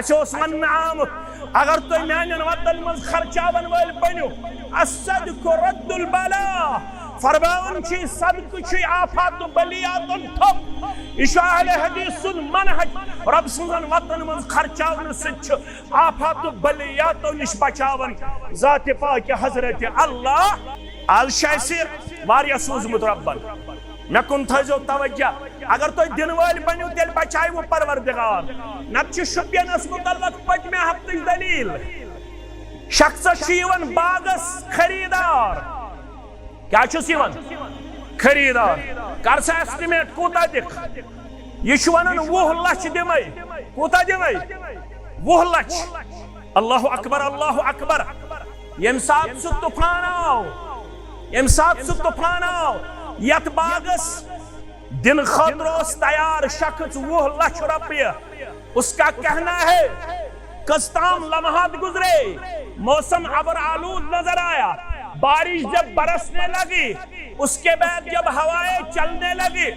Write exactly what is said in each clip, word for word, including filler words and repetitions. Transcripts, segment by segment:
اَسہِ اوس وننہٕ آمُت، اگر تُہۍ میانٮ۪ن وتن منٛز خرچاون وٲلۍ بٔنِو، الصدق رد البلا، فرماوان چھِ، صدقہٕ چھُے آفات و بلیاتن تھوٚپ۔ یہِ چھُ اہل حدیث سُنٛد منہج۔ رۄب سٕنٛزن وتن منٛز خرچاونہٕ سۭتۍ چھُ آفات و بلیاتو نِش بچاوان ذات پاک حضرت اللہ۔ از چھُ اَسہِ واریاہ سوٗزمُت رۄبن۔ مےٚ کُن تھٲیزیو توجہ۔ اگر تُہۍ دِنہٕ وٲلۍ بٔنِو، تیٚلہِ بچاوٕ پروردگار۔ نتہٕ چھُ شُپینس مُتعلق پٔتمہِ ہفتٕچ دٔلیٖل۔ شخصس چھُ یِوان باغس خریٖدار۔ کیٛاہ چھُس یِوان؟ خریٖدار۔ کر سا estimate، کوٗتاہ دِکھ؟ یہِ چھُ ونان، "وُہ لچھ دِمے۔" کوٗتاہ دِمے؟ وُہ لچھ۔ اللہ اکبر، اللہ اکبر۔ ییٚمہِ ساتہٕ سُہ طوفان آو، ییٚمہِ ساتہٕ سُہ طوفان آو، یتھ باغس دِنہٕ خٲطرٕ اوس تیار شخص وُہ لچھ رۄپیہِ۔ اس کا کہنا ہے، کچھ تام لمحات گزرے، موسم ابر آلود نظر آیا، بارش جب برسنے لگی، اس کے بعد جب ہوائیں چلنے لگی،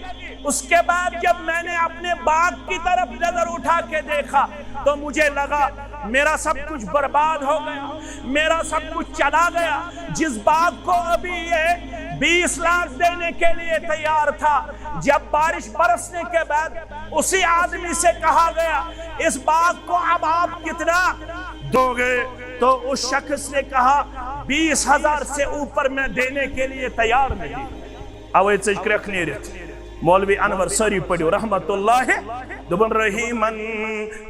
اس کے بعد جب میں نے اپنے باغ کی طرف نظر اٹھا کے دیکھا تو مجھے لگا میرا سب کچھ برباد ہو گیا، میرا سب کچھ چلا گیا۔ جس باغ کو ابھی یہ بیس لاکھ دینے کے لیے تیار تھا، جب بارش برسنے کے بعد اسی آدمی سے کہا گیا، "اس باغ کو اب آپ کتنا دو گے؟" تو اس شخص نے کہا، "بیس ہزار سے اوپر میں دینے کے لیے تیار نہیں۔" اوے ژٔج کرٛٮ۪کھ نیٖرِتھ۔ مولوی انور سٲری پٔرِو رحمت اللہ۔ دوٚپُن، "رحیمن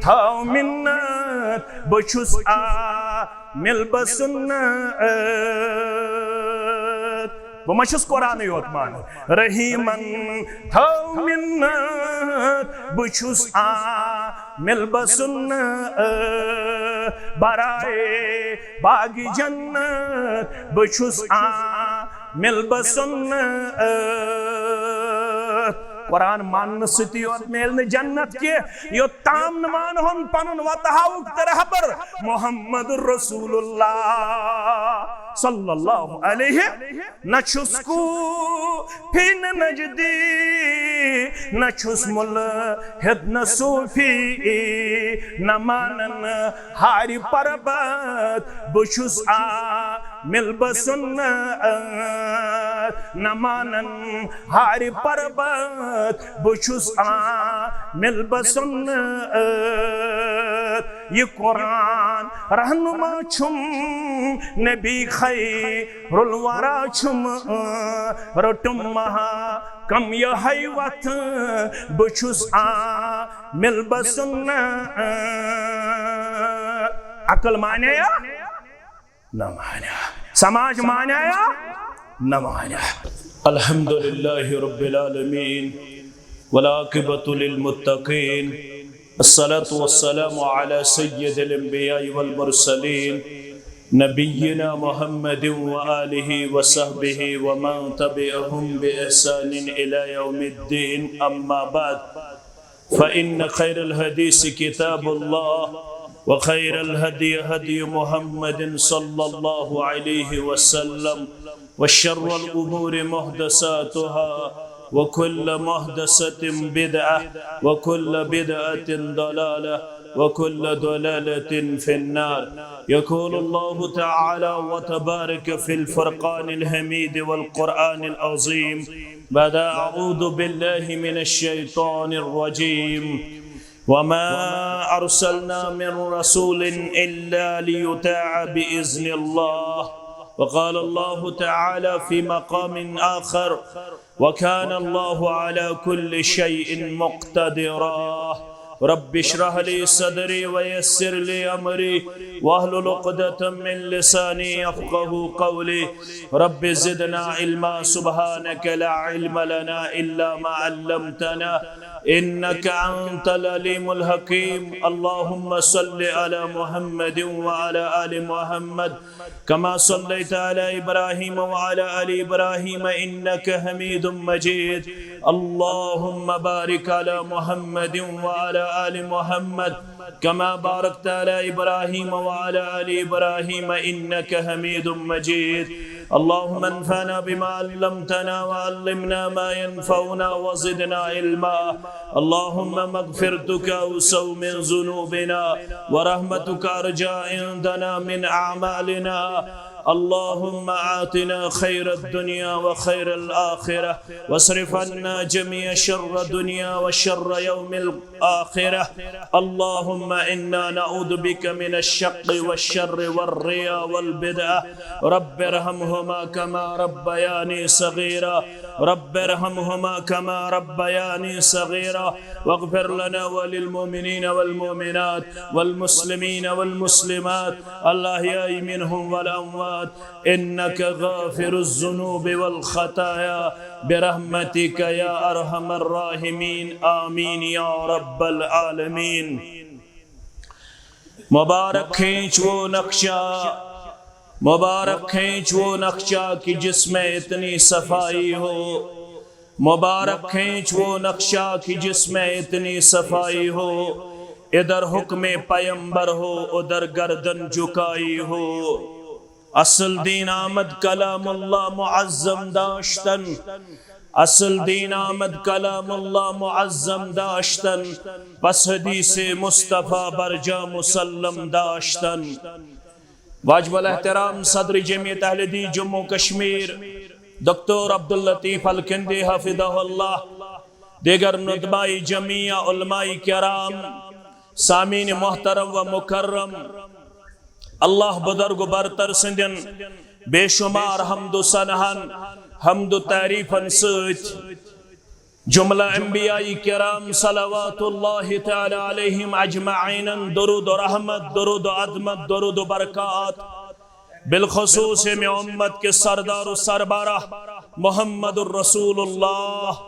تھاو مِنت، بہٕ چھُس عامل بسُنت۔" بہٕ ما چھُس قرآنٕے یوت مانان؟ رحیمن تھاو مِنت، بہٕ چھُس عامل بسُنت۔ برائے باغ جنت، بہٕ چھُس عامل بسُنت۔ قرآن ماننہٕ سۭتی یوت میلہِ نہٕ جنت کینٛہہ، یوٚت تام نہٕ مانہون پنُن وتہٕ ہاوُک تہٕ رہبر محمد رسول اللہ صلی اللہ علیہ۔ نہ چھُس کوفی نہ نجدی، نہ چھُس ملحد نہ صوفی، نہ مانن ہارِ پربت، بہٕ چھُس عامل بسُنت۔ نہ مانن ہارِ پربت، بہٕ چھُس عامل بسُنت۔ یہِ قرآن رہنما چھُم، نبی خیرالورا چھُم، رٔٹُم محکم یِہوٚے وتھ، بہٕ چھُس عامل بسُنت۔ عقل مانیہ؟ نہ مانیہ۔ سماج مانیہ؟ نہ مانیہ۔ الحمد لله رب العالمين، والعاقبة للمتقين، الصلاة والسلام على سيد الأنبياء والمرسلين، نبينا محمد وآله وصحبه ومن تبعهم بإحسان إلى يوم الدين، أما بعد، فإن خير الحديث كتاب الله، وخير الهدي هدي محمد صلى الله عليه وسلم، وشر الأمور محدثاتها، وكل محدثة بدعة، وكل بدعة ضلالة، وكل ضلالة في النار. يقول الله تعالى وتبارك في الفرقان الحميد والقرآن العظيم بعد أعوذ بالله من الشيطان الرجيم: وما أرسلنا من رسول إلا ليطاع بإذن الله. وقال الله تعالى في مقام آخر: وكان الله على كل شيء مقتدرا. رب اشرح لي صدري ويسر لي أمري واحلل عقدة من لساني يفقهوا قولي. رب زدنا علما، سبحانك لا علم لنا إلا ما علمتنا، إنك أنت العليم الحكيم. اللهم صل على محمد وعلى آل محمد كما صليت على إبراهيم وعلى آل إبراهيم إنك حميد مجيد. اللهم بارك على محمد وعلى آل محمد كما باركت على إبراهيم وعلى آل إبراهيم إنك حميد مجيد. اللهم انفعنا بما علمتنا وعلمنا ما ينفعنا وزدنا علما. اللهم مغفرتك أوسع من ذنوبنا ورحمتك أرجى عندنا من أعمالنا. اللهم آتنا خير الدنيا وخير الآخرة واصرف عنا جميع شر الدنيا وشر يوم الآخرة. اللهم إنا نعوذ بك من الشق والشر والرياء والبدعة. رب ارحمهما كما ربياني صغيرا. رب ارحمهما كما ربياني صغيرا. واغفر لنا وللمؤمنين والمؤمنات والمسلمين والمسلمات الأحياء منهم والأموات إنك غافر الذنوب والخطايا برحمتك يا أرحم الراحمين. آمين يا رب العالمين. مبارک کھینچ وہ نقشہ، مبارک کھینچ وہ نقشہ کہ جس میں اتنی صفائی ہو، مبارک کھینچ وہ نقشہ کہ جس میں اتنی صفائی ہو، ادھر حکم پیمبر ہو، ادھر گردن جھکائی ہو. اصل دین آمد کلام اللہ معظم داشتن، اصل دین آمد کلام اللہ معظم داشتن، پس حدیث مصطفیٰ برجا مسلم داشتن. واجب الاحترام صدر جمعیت اہل حدیث جموں کشمیر دکتور عبداللطیف الکندی حفظہ اللہ، دیگر ندبائی جمعیہ، علماء کرام، سامعین محترم و مکرم، اللہ بزرگ و برتر سندین بے شمار حمد و ثناہن، حمد و تعریفن سۭتۍ جملہ انبیاء کرام صلوات اللہ تعالی علیہم اجمعین درود و رحمت، درود و عظمت، درود و برکات، بالخصوص ییٚمہِ امت کے سردار و سربراہ محمد الرسول اللہ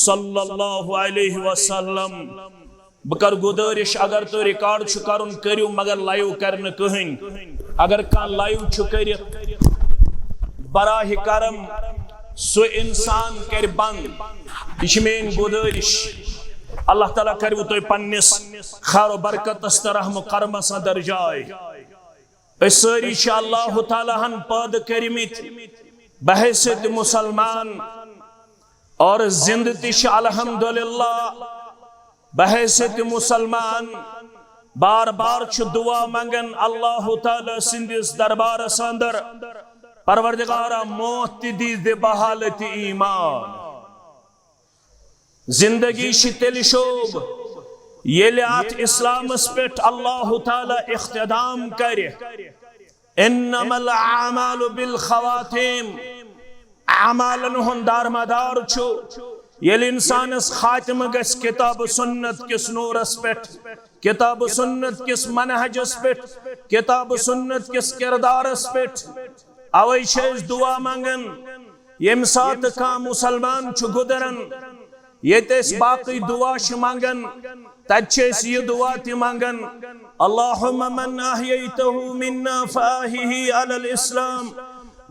صلی اللہ علیہ وسلم. بہٕ کرٕ گُزٲرِش، اگر تُہۍ ریکارڈ چھُ کرُن، کٔرِو، مگر لایو کرِ نہٕ کٕہٕنۍ. اگر کانٛہہ لایو چھُ کٔرِتھ، براہ کرم سُہ انسان کرِ بند. یہِ چھِ میٲنۍ گُزٲرِش. اللہ تعالیٰ کروٕ تُہۍ پننِس خیر و برکتس تہٕ رحم و کرمس اندر جاے. أسۍ سٲری چھِ اللہ تعالیٰ ہن پٲدٕ کٔرمٕتۍ بحیثیت مسلمان، اور زندٕ تہِ چھِ الحمدللہ بحیثیت مسلمان. بار بار چھُ دعا منگان اللہ تعالیٰ سٕنٛدِس دربارس اندر، پروردگارا، موت تہِ دی زِ بحالت ایمان. زندگی چھِ تیٚلہِ شوٗب، ییٚلہِ اتھ اسلامس پٮ۪ٹھ اللہ تعالیٰ اختتام کرِ. انما الاعمال بالخواتیم، اعمالن ہُنٛد دارمدار چھُ ییٚلہِ انسانس خاتمہٕ گژھِ کتاب و سنت کِس نورس پٮ۪ٹھ، کتاب و سنت کِس منہجس پٮ۪ٹھ، کتاب و سنت کِس کردارس پٮ۪ٹھ. اوے چھِ أسۍ دعا منگان، ییٚمہِ ساتہٕ کانٛہہ مسلمان چھُ گُزران، ییٚتہِ أسۍ باقٕے دعا چھِ منگان، تتہِ چھِ أسۍ یہِ دعا تہِ منگان، اللہم من احییتہ منا فاحیہ علی الاسلام،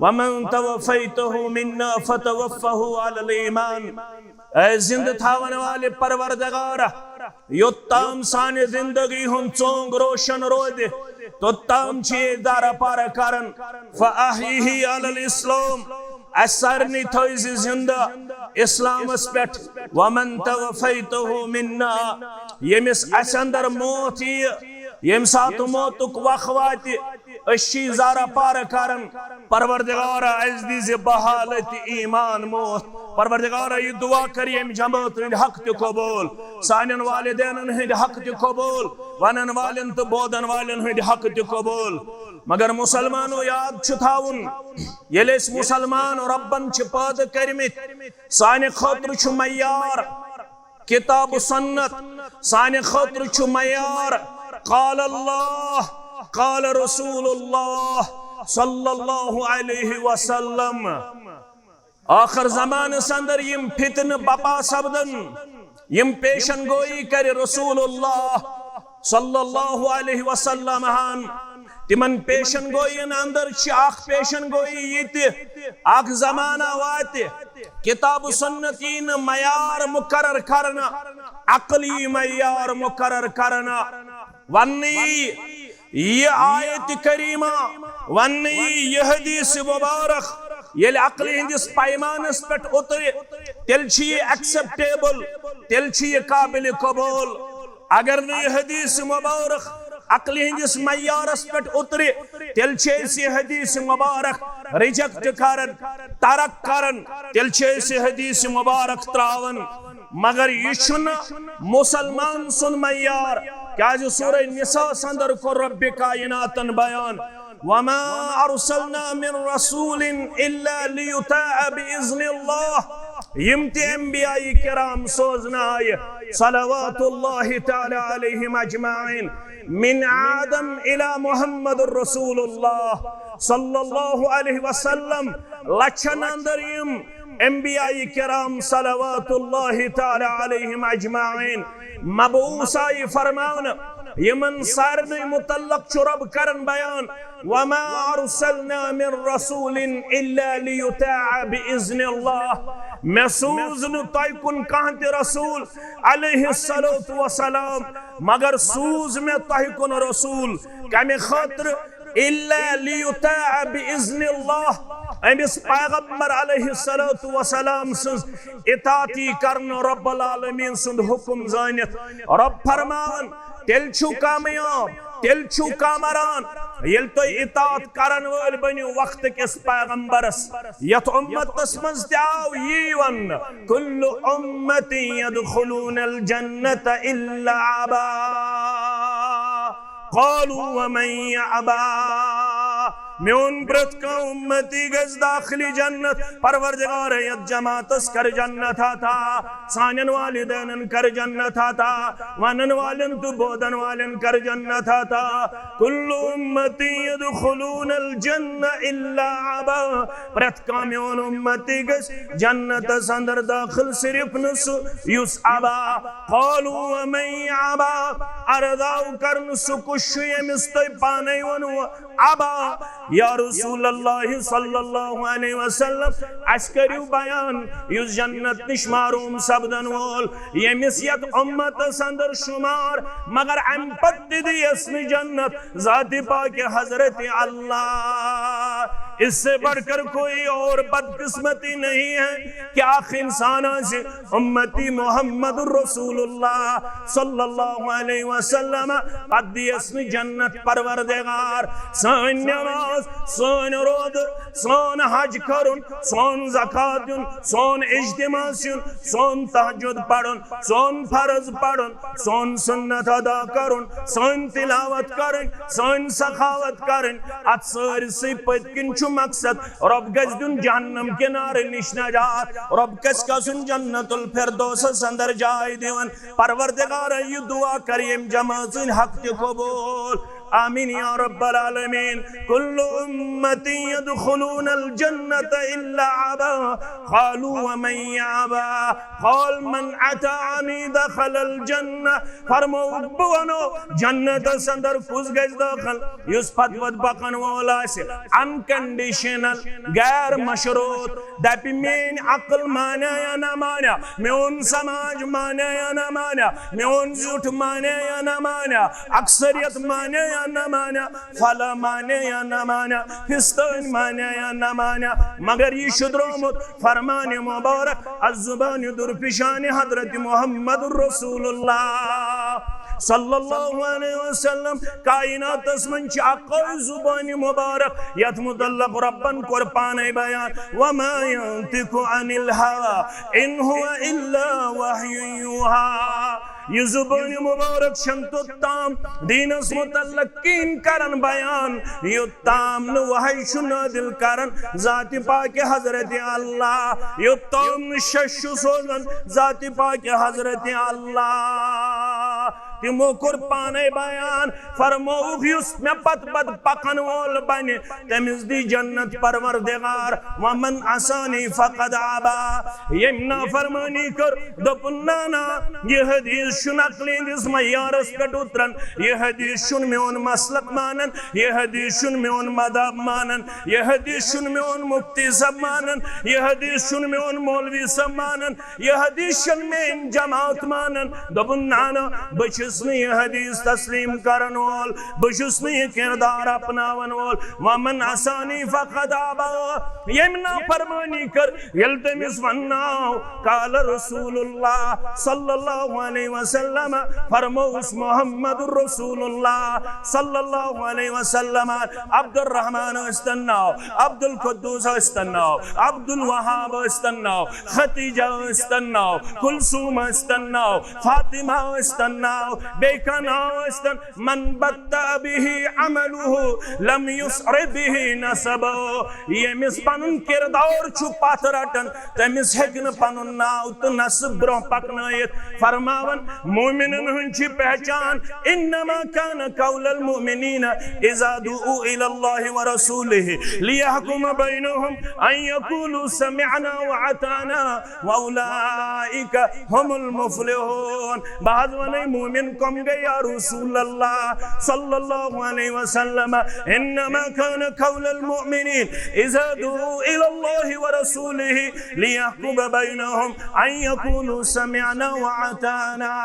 ومن توفیتہ منا فتوفہ علی الایمان. اے زندٕ تھاون والہِ پروردگارا، یوٚت تام سانہِ زندگی ہُنٛد ژونگ روشن روزِ، توٚت تام چھِ یہِ دارا پارا کران، فاحیہ علی الاسلام، اسہِ سارنٕے تھٲوزِ زندٕ اسلامس پٮ۪ٹھ، ومن توفیتہ منا، ییٚمِس اسہِ اندر موت ییہِ، ییٚمہِ ساتہٕ موتُک وق واتہِ، أسۍ چھِ زارا پارٕ کران، پروردگارا، اسہِ دیٖزِ بحالت ایمان موت. پروردگارا، یہِ دعا کر ییٚمہِ جماعت ہٕنٛدۍ حق تہِ قبول، سانٮ۪ن والدینن ہٕنٛدۍ حق تہِ قبول، ونن والٮ۪ن تہٕ بوزن والٮ۪ن ہٕنٛدۍ حق تہِ قبول. مگر مسلمانو، یاد چھُ تھاوُن، ییٚلہِ أسۍ مسلمان رۄبن چھِ پٲدٕ کٔرمٕتۍ، سانہِ خٲطرٕ چھُ معیار کتاب و سنت، سانہِ خٲطرٕ چھُ معیار قال اللہ، قال رسول اللہ صلی اللہ علیہ وسلم. ٲخر زمانس اندر یِم فتنہٕ بپا سپدن، یِم پیشن گویی کرِ رسول اللہ صلی اللہ علیہ وسلم ہن، تِمن پیشن گویین اندر چھِ اکھ پیشن گویی یہِ تہِ، اکھ زمانہ واتہِ، کتاب و سنت یی نہٕ معیار مقرر کرنہٕ، عقل یی معیار مقرر کرنہٕ. وننہٕ یی یہِ آیت کریمہ، وننہٕ یی یہِ حدیث مبارک، ییٚلہِ عقلہِ ہٕنٛدِس پیمانس پٮ۪ٹھ اُترِ، تیٚلہِ چھُ یہِ acceptable، تیٚلہِ چھُ یہِ قابلِ قبول۔ اگر نہٕ یہِ حدیث مبارک عقلہِ ہٕنٛدِس معیارس پٮ۪ٹھ اُترِ، تیٚلہِ چھِ أسۍ یہِ حدیث مبارک reject کران، ترک کران، تیٚلہِ چھِ أسۍ یہِ حدیث مبارک تراوان۔ مگر یہِ چھُنہٕ مسلمان سُنٛد معیار، کیازِ سورہ نساء اندر کوٚر رب کائناتن بیان، وما ارسلنا من رسول الا لیطاع باذن اللہ۔ یِم تہِ انبیاء کرام سوزنہٕ آیہِ، صلوات اللہ تعالی علیہم اجمعین، من آدم الی محمد رسول اللہ صلی اللہ علیہ وسلم، لچھن اندر یِم انبیاء کرام صلوات اللہ تعالی علیہم اجمعین مبعوث آیہِ فرماونہٕ، یِمن سارنٕے متعلق چھُ رب کران بیان، وما ارسلنا من رسول الا لیطاع باذن اللہ۔ مےٚ سوٗز نہٕ تۄہہِ کُن کانٛہہ تہِ رسول علیہ الصلوۃ والسلام، مگر سوٗز مےٚ تۄہہِ کُن رسول۔ کمہِ خٲطرٕ؟ الا لیطاع باذن اللہ، أمِس پیغمبر علیہ الصلوۃ والسلام سٕنٛز اطاعتی کرنہٕ، رب العالمین سُنٛد حکم زٲنِتھ۔ رب فرماوان، تیٚلہِ چھُو کامیاب، تیٚلہِ چھُو کامران، ییٚلہِ تُہۍ اطاعت کرن وٲلۍ بٔنِو وقت کِس پیغمبرس۔ یتھ امتس منٛز تہِ آو یی وننہٕ، کل امتی یدخلون الجنت الا ابا۔ قالوا ومن یأبا؟ میون پرٛٮ۪تھ کانٛہہ امتی گژھِ داخل جنت۔ پروردگار، یتھ جماعتس کر جنت عطا، سانٮ۪ن والدینن کر جنت عطا، ونن والٮ۪ن تہٕ بوزن والٮ۪ن کر جنت عطا۔ کل امتی یدخلون الجنہ الا ابا۔ پرٛٮ۪تھ کانٛہہ میون امتی گژھِ جنتس اندر داخل، صرف نہٕ سُہ یُس ابا۔ قالوا ومن یأبا؟ عرض آو کرنہٕ، سُہ کُس چھُ ییٚمِس تُہۍ پانے ووٚنوٕ ابا؟ یا رسول اللہ صلی اللہ علیہ وسلم، اسہِ کٔرِو بیان، یُس جنت نِش محروم سپدن وول، ییٚمِس یتھ امتس اندر شمار، مگر امہِ پتہٕ تہِ دِیس نہٕ جنت ذات پاک حضرت اللہ۔ اس سے بڑھ کر کوئی اور بدقسمتی نہیں ہے کہ اکھ انسان آسہِ امتی محمد رسول اللہ صلی اللہ علیہ وسلم، پتہٕ دِیس نہٕ جنت پروردگار۔ سٲنۍ نماز، سٲنۍ روزٕ، سون حج کرُن، سون زکات دیُن، سون اجتماع یُن، سون تہجد پرُن، سون فرض پرُن، سون سنت ادا کرُن، سٲنۍ تلاوت کرٕنۍ، سٲنۍ سخاوت کرٕنۍ، اتھ سٲرسٕے پٔتۍ کِنۍ چھُ مقصد، رۄب گژھِ دیُن جہنم کنارٕ نِش نجات، رۄب گژھِ گژھُن جنت الفردوسس اندر جاے دِوان۔ پروردگارا، یہِ دعا کر ییٚمہِ جمٲژ ہٕنٛدۍ حق تہِ قبول۔ آمین یا رب العالمین۔ کل امتی یدخلون الجنت الا ابا۔ قالوا ومن یأبا؟ قال من اطاعنی دخل الجنہ۔ فرمووُکھ، بہٕ وَنو، جنتس اندر کُس گژھِ دٲخل؟ یُس پتہٕ پتہٕ پکن وول آسہِ، unconditional، غیر مشروط، دپہِ، میٲنۍ عقل مانیا یا نہ مانیا، میون سماج مانیا یا نہ مانیا، میون زیُٹھ مانیا یا نہ مانیا، اکثریت مانیا یا نہ مانیا، فلاں مانیا یا نہ مانیا، فستٲنۍ مانیا یا نہ مانیا، مگر یہِ چھُ درٛامُت فرمان مبارک از زبان درپیشان حضرت محمد رسول اللہ صلی اللہ علیہ وسلم۔ کائناتس منٛز چھِ اکوے زبان مبارک، یتھ متعلق ربن کوٚر پانے بیان، وما ينطق عن الهوى ان هو الا وحی یوحی۔ یہِ زبان مبارک چھنہٕ توٚت تام دینس متعلق کِہینۍ کران بیان، یوٚت تام نہٕ وحی چھُ نازل کران ذات پاک حضرت اللہ، یوٚت تام نہٕ شش چھُ سوزان ذات پاک حضرت اللہ۔ تِمو کوٚر پانے بیان، فرمووُکھ، یُس مےٚ پتہٕ پتہٕ پکن وول بنہِ، تٔمِس دی جنت پروردگار۔ ومن عصانی فقد ابا۔ ییٚمۍ نافرمٲنی کٔر، دوٚپُن، نہ، نہ، یہِ حدیث چھُنہٕ عقلہِ ہٕنٛدِس معیارس پٮ۪ٹھ اُتران، یہِ حدیث چھُنہٕ میون مسلک مانان، یہِ حدیث چھُنہٕ میون مذہب مانان، یہِ حدیث چھُنہٕ میون مفتی صٲب مانان، یہِ حدیث چھُنہٕ میون مولوی صٲب مانان، یہِ حدیث چھَنہٕ میٲنۍ جماعت مانان۔ دوٚپُن، نہ، نہ، بہٕ چھُس چھُس نہٕ یہِ حدیث تسلیم کرن وول، بہٕ چھُس نہٕ یہِ کردار اپناون وول۔ ومن عصانی فقد آبا، ییٚمۍ نافرمٲنی کٔر، ییٚلہِ تٔمِس ونناو، قال رسول اللہ صلی اللہ علیہ وسلم، فرموس محمد رسول اللہ صلی اللہ علیہ وسلم، عبدالرحمان ٲسۍتن ناو، عبدالقدوس ٲسۍتن ناو، عبدالوہاب ٲسۍتن ناو، ختیجہ ٲسۍتن ناو، کلثوم ٲسۍتن ناو، فاطمہ ٲسۍتن ناو، بیٚیہِ کانٛہہ ناو ٲسۍتن، من بطأ به عمله لم يسرع به نسبه، ییٚمِس پنُن کردار چھُ پتھ رٹان، تٔمِس ہیٚکہِ نہٕ پنُن ناو تہٕ نسب برونٛہہ پکنٲیِتھ۔ فرماوان، مومنن ہٕنٛز چھِ پہچان، انما كان قول المؤمنين اذا دعوا الى الله ورسوله ليحكم بينهم ان يقولوا سمعنا واطعنا واولئك هم المفلحون۔ بہٕ حظ ونے مومن کم گے یا رسول اللہ صلی اللہ علیہ وسلم، انما كان قول المؤمنين اذا دعوا الى الله ورسوله ليحكم بينهم ان يقولوا سمعنا واطعنا۔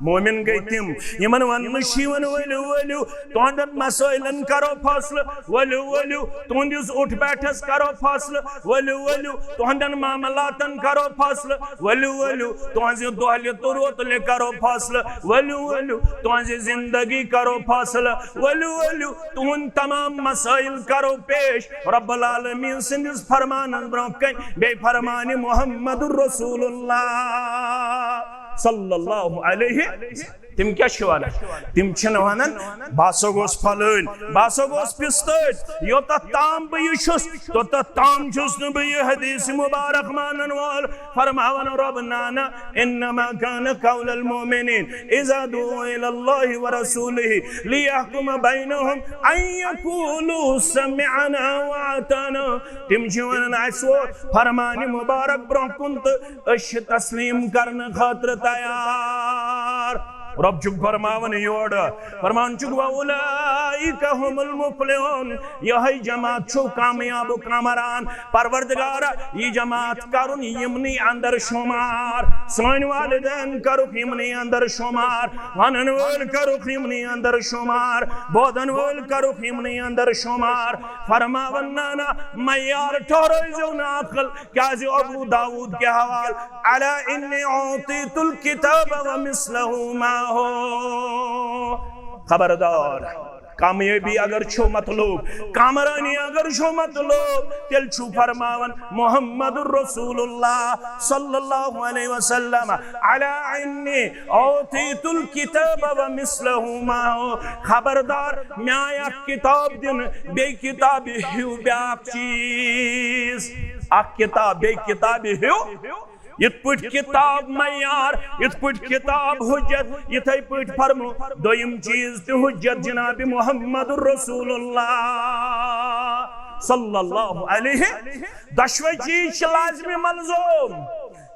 مومن گے تِم، یِمن وننہٕ چھُ یِوان، ؤلِو، ؤلِو، تُہنٛدٮ۪ن مسٲیلن کرو فٲصلہٕ، ؤلِو، ؤلِو، تُہنٛدِس اُٹھ بیٹھس کرو فٲصلہٕ، ؤلِو، ؤلِو، تُہنٛدٮ۪ن معاملاتن کرو فٲصلہٕ، ؤلِو، ؤلِو، تُہنٛزِ دۄہلہِ تہٕ روتلہِ کرو فٲصلہٕ، ؤلِو، ؤلِو، تُہنٛزِ زندگی کرو فٲصلہٕ، ؤلِو، ؤلِو، تُہنٛد تمام مسٲیل کرو پیش رب العالمین سٕنٛدِس فرمانس برونٛہہ کنہِ، بیٚیہِ فرمانہِ محمد رسول اللہ صلی اللہ علیہ۔ تِم کیٛاہ چھِ وَنان؟ تِم چھِنہٕ وَنان، "بہٕ ہسا گوٚژھ فلٲنۍ، بہٕ ہسا گوٚژھ پِستٲرۍ، یوٚتَتھ تام بہٕ یہِ چھُس، توٚتَتھ تام چھُس نہٕ بہٕ یہِ حدیث مبارک مانن وول۔" فرماوان رۄب، نہ، نہ، انما كان قول المؤمنين اذا دعوا الى الله ورسوله ليحكم بينهم ان يقولوا سمعنا واطعنا۔ تِم چھِ وَنان، "اَسہِ ووت فرمانہِ مبارک برونٛہہ کُن تہٕ أسۍ چھِ تسلیم کرنہٕ خٲطرٕ تیار۔" رۄب چھُکھ فرماوان یورٕ، فرمان چھُکھ، "واولئک هم المفلحون"، یِہوٚے جماعت چھُ کامیاب و کامران۔ پروردگار، یہِ جماعت کرُن یِمنٕے اندر شمار، سٲنۍ والدین کرُکھ یِمنٕے اندر شمار، ونن وٲلۍ کرُکھ یِمنٕے اندر شمار، بوزن وٲلۍ کرُکھ یِمنٕے اندر شمار۔ فرماوان، نہ، نہ، معیار ٹھہرٲیزیو نہٕ عقل، کیازِ ابو داؤد کہِ حوالہٕ، الا انی اعطیت الکتاب ومثلہ معہ۔ خبردار، کامیٲبی اگر چھو مطلوب، کامرانی اگر چھو مطلوب، تیٚلہِ چھُو فرماوان محمد رسول اللہ صلی اللہ علیہ وسلم، الا انی اعطیت الکتاب ومثلہ معہ۔ خبردار، مےٚ آیہِ اکھ کتاب دِنہٕ، بیٚیہِ کتابہِ ہیوٗ بیٛاکھ چیٖز۔ اکھ کتاب بیٚیہِ کتابہِ ہیوٗ۔ یِتھ پٲٹھۍ کتاب معیار، یِتھ پٲٹھۍ کتاب حجت، یِتھے پٲٹھۍ فرمو دوٚیِم چیٖز تہِ حجت جناب محمد رسول اللہ صلی اللہ علیہ۔ دۄشوے چیٖز چھِ لازمی ملزوم۔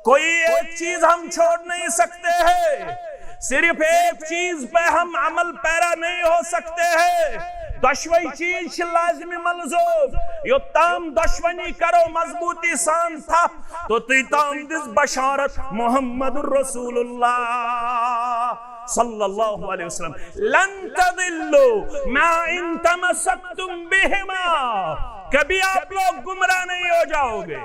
کوئی ایک چیز ہم چھوڑ نہیں سکتے ہیں، صرف ایک چیز پہ ہم عمل پیرا نہیں ہو سکتے ہیں۔ دۄشوے چیز چھِ لازمی ملزوم۔ یوٚتام دۄشوٕنی کرو مضبوٗطی سان تھپھ، توٚتُے تام دِژ بشارت محمد رسول اللہ صلی اللہ علیہ وسلم، لن تضلوا ما ان تمسکتم بہما، کبھی آپ لوگ گمراہ نہیں ہو جاؤ گے،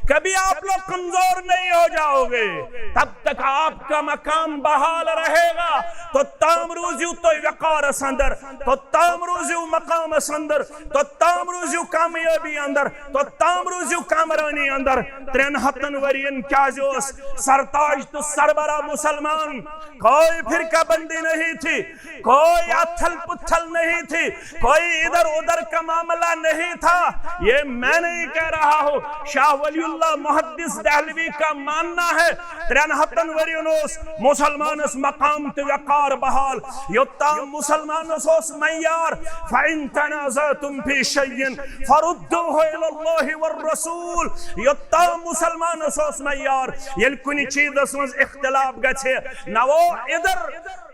کبھی آپ لوگ کمزور نہیں ہو جاؤ گے، تب تک آپ کا مقام بحال رہے گا۔ توٚتام روٗزِو تُہۍ وقارس اندر، توٚتام روٗزِو مقامس اندر، توٚتام روٗزِو کامیٲبی اندر، توٚتام روٗزِو کامرٲنی اندر۔ ترٛٮ۪ن ہتن ؤرین کیازِ اوس سرتاج تہٕ سربراہ مسلمان؟ کوئی فرقہ بندی نہیں تھی، کوئی اتھل پتھل نہیں تھی، کوئی ادھر ادھر کا معاملہ نہیں تھا۔ یہ میں نہیں کہہ رہا ہوں، شاہ ولی اللہ محدث دہلوی کا ماننا ہے۔ ترٛٮ۪ن ہتن ؤرین اوس مسلمانس مقام تہٕ وقار بحال۔ یوٚتام مسلمانس اوس معیار، فَإِن تَنَازَعْتُمْ فِي شَيْءٍ فَرُدُّوهُ إِلَى اللَّهِ وَالرَّسُولِ۔ یوٚتام مسلمانس اوس معیار، ییٚلہِ کُنہِ چیٖزس منٛز اختلاف گژھِ، نہ وہ ادھر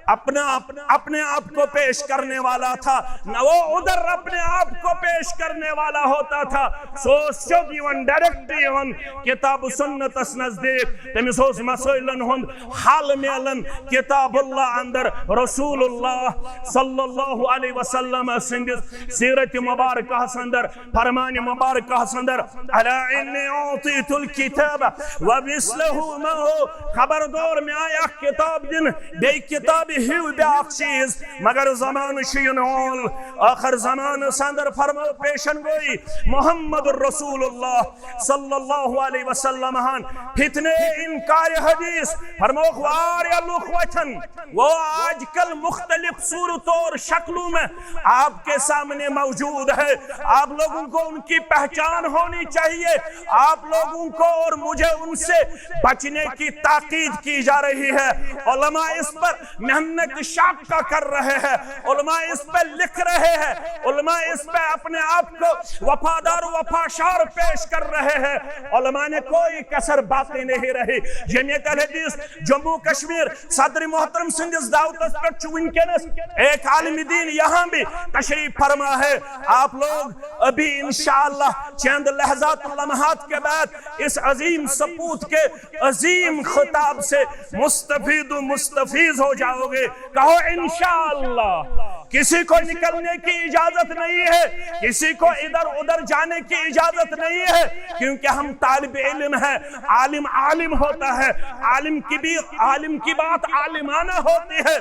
اپنا اپنے آپ کو پیش کرنے والا تھا، نہ وہ ادھر اپنے آپ کو پیش کرنے والا ہوتا تھا۔ سو سیوٚد یِوان، ڈائریکٹ یِوان کتاب سنتس نزدیک۔ تٔمِس اوس مسائلن ہُنٛد حل میلان کتاب اللہ اندر، رسول اللہ صلی اللہ علیہ وسلم سٕنٛدِس سیرت مبارکہس اندر، فرمان مبارکہس اندر، الا انی اعطیت الکتاب ومثلہ معہ، خبردار، مےٚ آیہِ اکھ کتاب دِنہٕ، بیٚیہِ کتابہِ ہیوٗ بیٛاکھ چیٖز، مگر زمانہٕ چھُ یِنہٕ وول۔ ٲخر زمانس اندر فرمٲو پیشن گویی محمد رسول اللہ صلی اللہ علیہ وسلم ہن فتنہ انکار حدیث فرمووُکھ، واریاہ لُکھ وۄتھن، وہ آج کل مختلف صورتوں اور شکلوں میں آپ کے سامنے موجود ہے۔ آپ لوگوں کو ان کی پہچان ہونی چاہیے۔ آپ لوگوں کو اور مجھے ان سے بچنے کی تاکید کی جا رہی ہے۔ علماء اس پر محنت شاقہ کر رہے ہیں، علماء اس پہ لکھ رہے ہیں، علماء اس پہ اپنے آپ کو وفادار و وفاشار پیش کر رہے ہیں۔ علماء نے کوئی کسر باقی نہیں رہی۔ جمعیت الحدیث جموں کشمیر صدر محترم سٕنٛدِس دعوتس پٮ۪ٹھ چھُ وٕنکیٚنس ایک عالم دین یہاں بھی تشریف فرما ہے۔ آپ لوگ ابھی انشاءاللہ چند لحظات، لمحات کے بعد اس عظیم سپوت کے عظیم خطاب سے مستفید و مستفیض ہو جاؤ گے۔ کہو انشاءاللہ۔ کسی کو نکلنے کی اجازت نہیں ہے، کسی کو ادھر ادھر جانے کی اجازت نہیں ہے، کیونکہ ہم طالب علم ہیں۔ عالم عالم ہوتا ہے، عالم کی بھی، عالم کی بات عالمانہ ہوتی ہے۔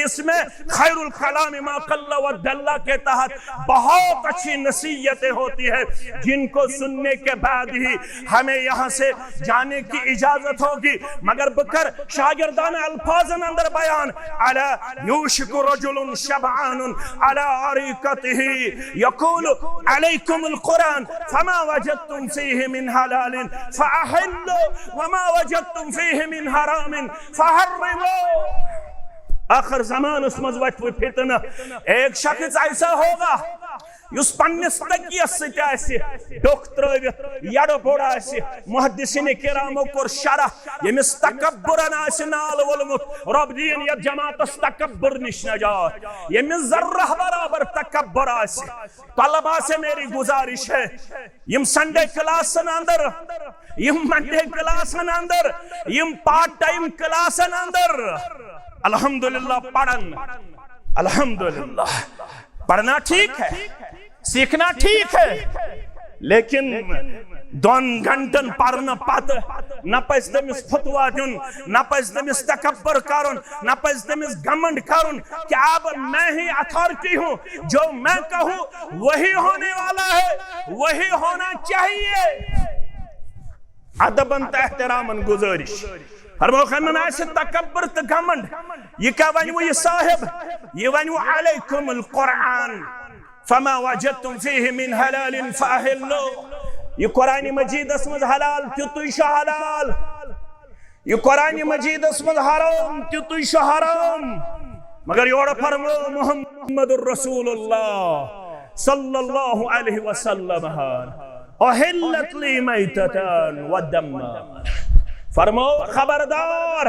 اس میں خیر الکلام ما قل و دل کے تحت بہت اچھی نصیحتیں ہوتی ہے، جن کو سننے کے بعد ہی ہمیں یہاں سے جانے کی اجازت ہوگی۔ مگر بکر شاگردان الفاظن اندر بیان، الا یوشک رجل شبعان علی عریقته یقول علیکم القرآن فما وجدتم فیہ من حلال فاحلوا وما وجدتم فیہ من حرام فحرموا۔ آخر زمانس منٛز وۄتھِ فتنہ۔ ایک شخص ایسا ہوگا یُس پننِس تقیس سۭتۍ آسہِ ڈوٚکھ ترٲوِتھ، یڑٕ بوٚڑ آسہِ۔ محدثین کرامو کوٚر شرح، ییٚمِس تکبرن آسہِ نال وولمُت۔ رۄب دِیِن یتھ جماعتس تکبر نِش نجات، ییٚمِس ذرہ برابر تکبر آسہِ۔ طلبہ سے میری گزارش ہے، یِم سنڈے کلاسن اندر، یِم منڈے کلاسن اندر، یِم پارٹ ٹائم کلاسن اندر الحمدللہ پرن، الحمدللہ پڑھنا ٹھیک ہے، سیکھنا ٹھیک ہے، لیکن دۄن گھنٹن پرنہٕ پتہٕ نہ پزِ تٔمِس فتوا دیُن، نہ پزِ تٔمِس تکبر کرُن، نہ پزِ تٔمِس گھمنڈ کرُن کہ اب میں ہی اتھارٹی ہوں، جو میں کہوں وہی ہونے والا ہے، وہی ہونا چاہیے۔ ادبن تہٕ احترامن گزارش۔ فرمووُکھ، یِمن آسہِ تکبر تہٕ گھمنڈ، یہِ کیٛاہ ونوٕ یہِ صاحب؟ یہِ ونوٕ علیکم القرآن فما وجدتم فیہ من حلال فاحلوا۔ یہِ قرآن مجیدس منٛز حلال تیُتُے چھُ حلال، یہِ قرآن مجیدس منٛز حرام تیُتُے چھُ حرام۔ مگر یورٕ فرموو محمد رسول اللہ صلی اللہ علیہ وسلم، احلت لی میتتان و دمان۔ فرموو، خبردار،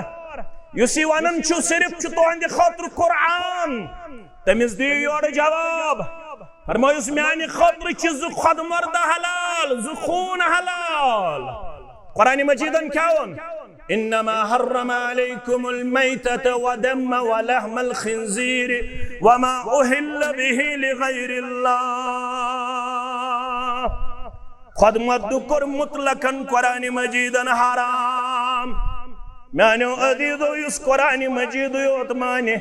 یُس یہِ ونان چھُ صرف چھُ تُہنٛدِ خٲطرٕ قرآن، تٔمِس دِیِو یورٕ جواب۔ فرمٲیُس، میانہِ خٲطرٕ چھِ زٕ خۄد مردٕ حلال، زٕ خوٗن حلال۔ قرآن مجیدن کیٛاہ ووٚن؟ انما حرم علیکم المیتۃ والدم ولحم الخنزیر وما اہل بہ لغیر اللہ۔ خۄد مردٕ کوٚر مطلقاً قرآن مجیدن حرام۔ میانیو عزیزو، یُس قرآن مجیدٕے یوت مانہِ،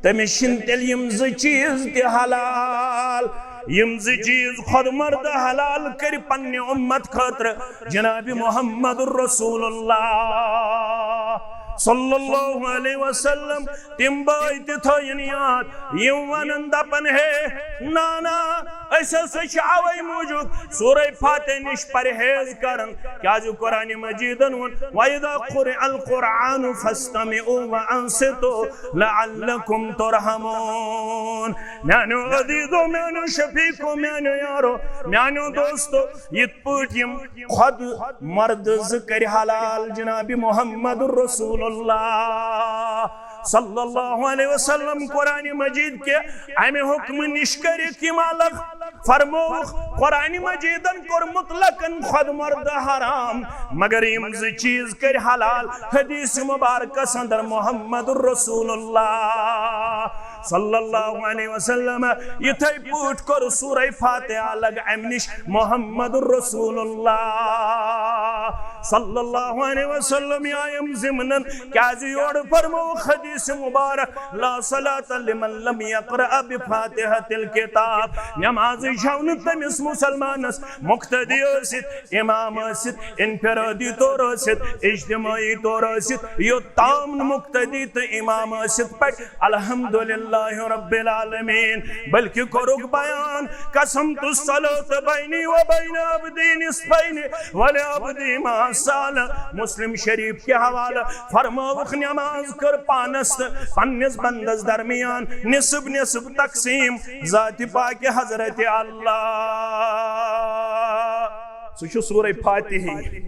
تٔمِس چھِنہٕ تیٚلہِ یِم زٕ چیٖز تہِ حلال، یِم زٕ چیٖز خۄد مردٕ حلال کٔرۍ پننہِ اُمت خٲطرٕ جناب محمد رسول اللہ صلی اللہ علیہ وسلم۔ تِم بٲے تہِ تھٲیِن یاد، یِم ونن دپن، ہے نانا، أسۍ ہسا چھِ اوے موٗجوٗب سورہ فاتحہ نِش پرہیز کران، کیازِ قرآن مجیدن ووٚن، وَإِذَا قُرِئَ الْقُرْآنُ فَاسْتَمِعُوا وَأَنصِتُوا لَعَلَّكُمْ تُرْحَمُونَ۔ میانیو عزیزو، میانیو شفیقو، میانیو یارو، میانیو دوستو، یِتھ پٲٹھۍ یِم خۄد مرد زٕ کٔرۍ حلال جناب محمد رسول اللہ صلی اللہ علیہ وسلم قرآن مجید کہ امہِ حکمہٕ نِش کٔرِکھ یِم الگ۔ فرمووُکھ، قرآن مجیدن کوٚر مطلقاً خۄد مردٕ حرام، مگر یِم زٕ چیٖز کٔرۍ حلال۔ حدیث مبارکس اندر محمد رسول اللہ صلی اللہ علیہ وسلم یِتھے پٲٹھۍ کوٚر سورہ فاتحہ الگ امہِ نِش۔ محمد رسول اللہ صلی اللہ علیہ وسلم آیم ضمنن، کیازِ یورٕ فرمو حدیث مبارک، لا صلاة لمن لم يقرأ بفاتحة الكتاب۔ نماز چھو نہٕ تٔمِس مسلمانس مقتدی ٲسِتھ، امام ٲسِتھ، انفرادی طور ٲسِتھ، اجتماعی طور ٲسِتھ، یوٚتام نہٕ مقتدی تہٕ امام ٲسِتھ پرِ الحمدللہ رب العالمین، بلکہ کوٚرُکھ بیان، قسمت الصلاة بینی و بین عبدی نصفین ولعبدی ما سأل۔ مسلم شریف کے حوالہ فرمووُکھ، نماز کٔر پانس تہٕ پننِس بندس درمیان نصف نصف تقسیم۔ ذات پاک حضرت اللہ، سُہ چھُ سورہ فاتحی۔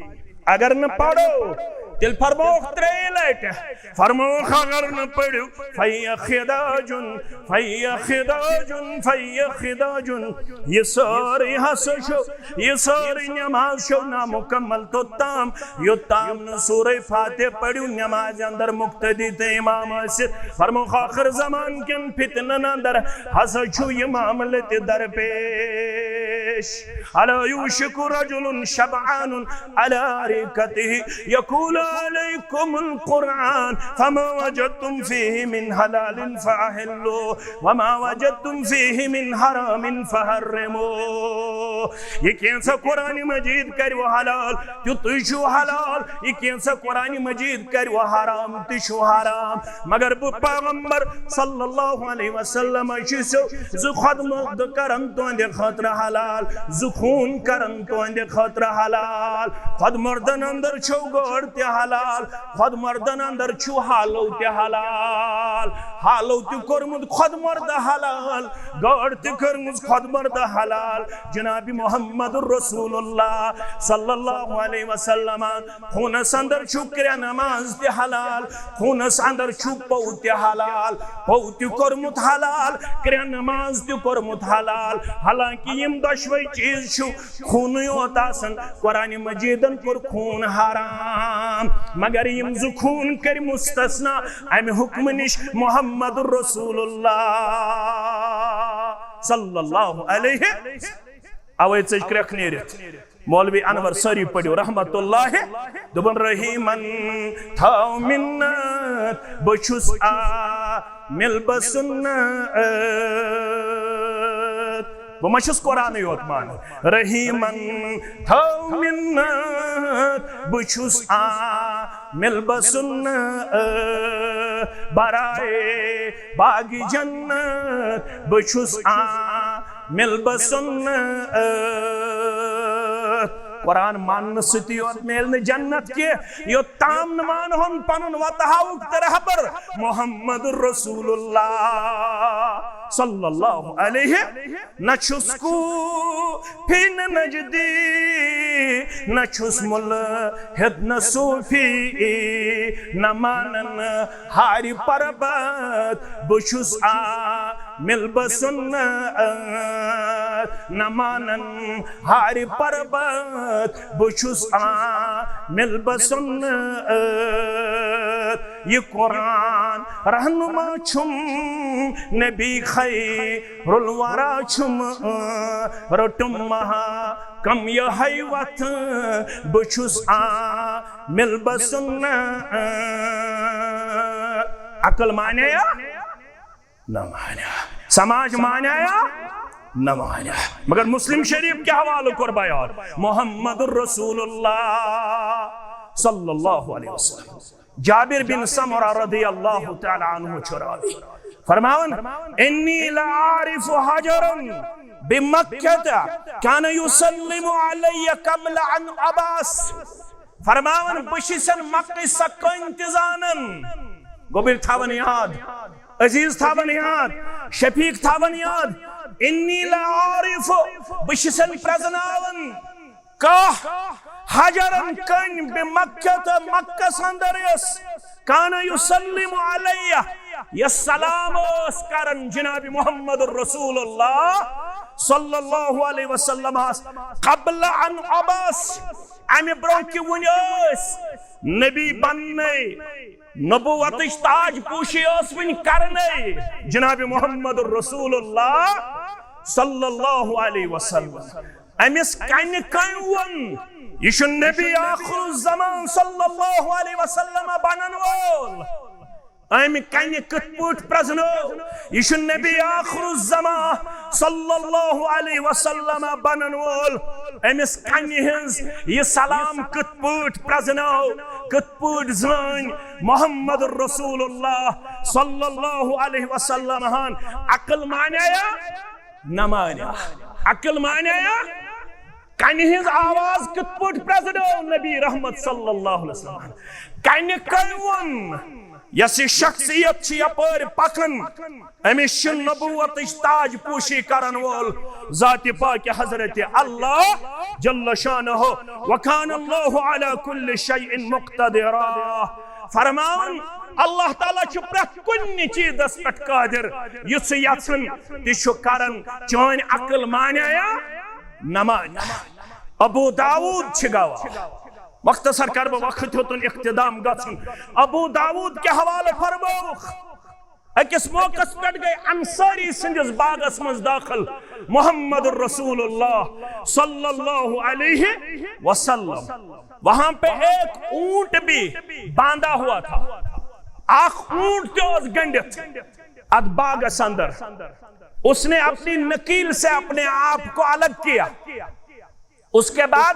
اگر نہٕ پرو، تیٚلہِ فرمووُکھ ترٛیٚیہِ لٹہِ۔ فرمووُکھ، اگر نہٕ پٔرِو، فَهِيَ خِدَاجٌ، فَهِيَ خِدَاجٌ، فَهِيَ خِدَاجٌ۔ یہِ سٲرٕے ہسا چھُ، یہِ سٲرٕے نماز چھو نامکمل توٚتام، یوٚتام نہٕ سورہ فاتح پٔرِو نمازِ اندر مقتدی تہٕ امام ٲسِتھ۔ فرمووُکھ، ٲخر زمان کٮ۪ن فتنن اندر ہسا چھُ یہِ معاملہٕ تہِ درپیش۔ ألا يوشك رجل شبعان على أريكته يقول عليكم القرآن فما وجدتم فيه من حلال فأحلوه وما وجدتم فيه من حرام فحرموه۔ یہِ کینٛژھا قرآن مجید کرِ وۄنۍ حلال، تیُتُے چھُ حلال۔ یہِ کینٛژھا قرآن مجید کرِ وۄنۍ حرام، تہِ چھُ حرام۔ مگر بہٕ پیغمبر صلی اللہ علیہ وسلم چھُسو زٕ خۄد مردٕ کرن تُہنٛدِ خٲطرٕ حلال، زٕ خوٗن کرن تُہنٛدِ خٲطرٕ حلال۔ خۄد مردن اندر چھو گٲڈ تہِ حلال، خۄد مردن اندر چھُ حالو تہِ حلال۔ حالو تہِ کوٚرمُت خۄد مردٕ حلال، گٲڈ تہِ کٔرمٕژ خۄد مردٕ حلال۔ جناب محمد رسول اللہ صلی اللہ علیہ وسلم، خوٗنس اندر چھُ کرٛٮ۪ن منٛز تہِ حلال، خوٗنس اندر چھُ پوٚو تہِ حلال، پوٚو تہِ کوٚرمُت حلال، کرٛٮ۪ن منٛز تہِ کوٚرمُت حلال۔ حالانکہ یِم دۄشوے چیٖز چھُ خوٗنٕے یوت آسان۔ قرآن مجیدن کوٚر خوٗن حرام، مگر یِم زٕ خوٗن کٔرۍ مستثنا امہِ حکمہٕ نِش۔ محمد رسول اللہ صلی اللہ علیہ، اوے ژٔج کرٛٮ۪کھ نیٖرِتھ۔ مولوی انور سٲری پٔرِو رحمت اللہ۔ دوٚپُن، رحیمن تھاو مِنت، بہٕ چھُس عامل بسنت۔ بہٕ ما چھُس قرآنٕے یوت مانان؟ رحیمن تھاو مِنت، بہٕ چھُس عامل بسنت۔ برائے باغ جنت، بہٕ چھُس عامل بسنت۔ قرآن ماننہٕ سۭتی یوت میلہِ نہٕ جنت کینٛہہ، یوٚتام نہٕ مانہون پنُن وتہٕ ہاوُک تہٕ رہبر محمد رسول اللہ صلی اللہ علیہ۔ نہ چھُس کوفی نہ نجدی، نہ چھُس ملحد نہ صوفی، نہ مانن ہارِ پربت، بہٕ چھُس عامل بسنت۔ نہ مانن ہارِ پربت، بہٕ چھُس عامل بسنت۔ یہِ قرآن رہنما چھُم، نبی خیرالورا چھُم، رٔٹٕم محکم یِہوٚے وتھ، بہٕ چھُس عامل بسنت۔ عقل مانییا؟ نہ مانیا۔ سماج مانییا؟ نہ مانیا۔ مگر مسلم شریف کہِ حوالہٕ کوٚر بیان؟ محمد رسول اللہ صلی اللہ علیہ وسلم۔ جابر بن سمرہ رضی اللہ تعالیٰ عنہ چھُ راوی۔ فرماوان، انی لعارف حجرا بمکہ کان یسلم علی قبل ان ابعث۔ فرماوان، بہٕ چھُسن مکٕچ سۄ کٔنۍ تہِ زانان۔ گوٚبٕرۍ تھاوان یاد، عزیز تھاوان یاد، شفیق تھاوان یاد۔ انی لعارف، بہٕ چھُسن پرزناوان کاہ حجرن کٔنۍ بمکہ، تہٕ مکس اندر یۄس کان یسلم علیہ، یہِ سلام اوس کران جناب محمد رسول اللہ صلی اللہ علیہ وسلمس قبل ان عبس، امہِ برونٛہہ کہِ وُنہِ ٲسۍ نبی بننے، نبوتٕچ تاج پوشی ٲس وُنہِ کرنے جناب محمد رسول اللہ صلی اللہ علیہ وسلم۔ أمِس کنہِ کٔمۍ ووٚن، یہِ چھُ نبی آخر الزمان صلی اللہ علیہ وسلم بنن وول؟ أمۍ کنہِ کِتھ پٲٹھۍ پرزنٲو، یہِ چھُ نبی آخر الزمان صلی اللہ علیہ وسلم بنن وول؟ أمِس کنہِ ہٕنٛز یہِ سلام کِتھ پٲٹھۍ پرزنٲو، کِتھ پٲٹھۍ زٲنۍ محمد رسول اللہ صلی اللہ علیہ وسلم ہن؟ عقل مانیا؟ نہ مانیا۔ عقل مانیا؟ کنہِ ہٕنٛز آواز کِتھ پٲٹھۍ پرزنٲو نبی رحمت صلی اللہ علیہ وسلم؟ کنہِ کٔمۍ ووٚن، یۄس یہِ شخصیت چھِ یپٲرۍ پکان، أمِس چھِ نبوتٕچ تاج پوشی کرن وول ذات پاک حضرت اللہ جل شانہ، وکان اللہ علی کل شیء مقتدرا۔ فرمان، اللہ تعالیٰ چھُ پرٛٮ۪تھ کُنہِ چیٖزس پٮ۪ٹھ قٲدر، یہِ ژٕ یژھان تہِ چھُ کران۔ چٲنۍ عقل مانیا یا نہ مانیا؟ ابو داؤد چھِ گواہ۔ مختصر کر بہٕ، وقت ہیوٚتُن اختتام گژھُن۔ ابو داؤد کہِ حوالہٕ فرمووُکھ، أکِس موقعس پٮ۪ٹھ گٔے انصاری سٕنٛدِس باغس منٛز داخل محمد رسول اللہ صلی اللہ علیہ وسلم۔ وہاں پہ ایک اونٹ بھی باندھا ہوا تھا۔ اکھ اونٹ تہِ اوس گٔنڈِتھ اتھ باغس اندر۔ اس نے اپنی نکیل سے اپنے آپ کو الگ کیا۔ اس کے بعد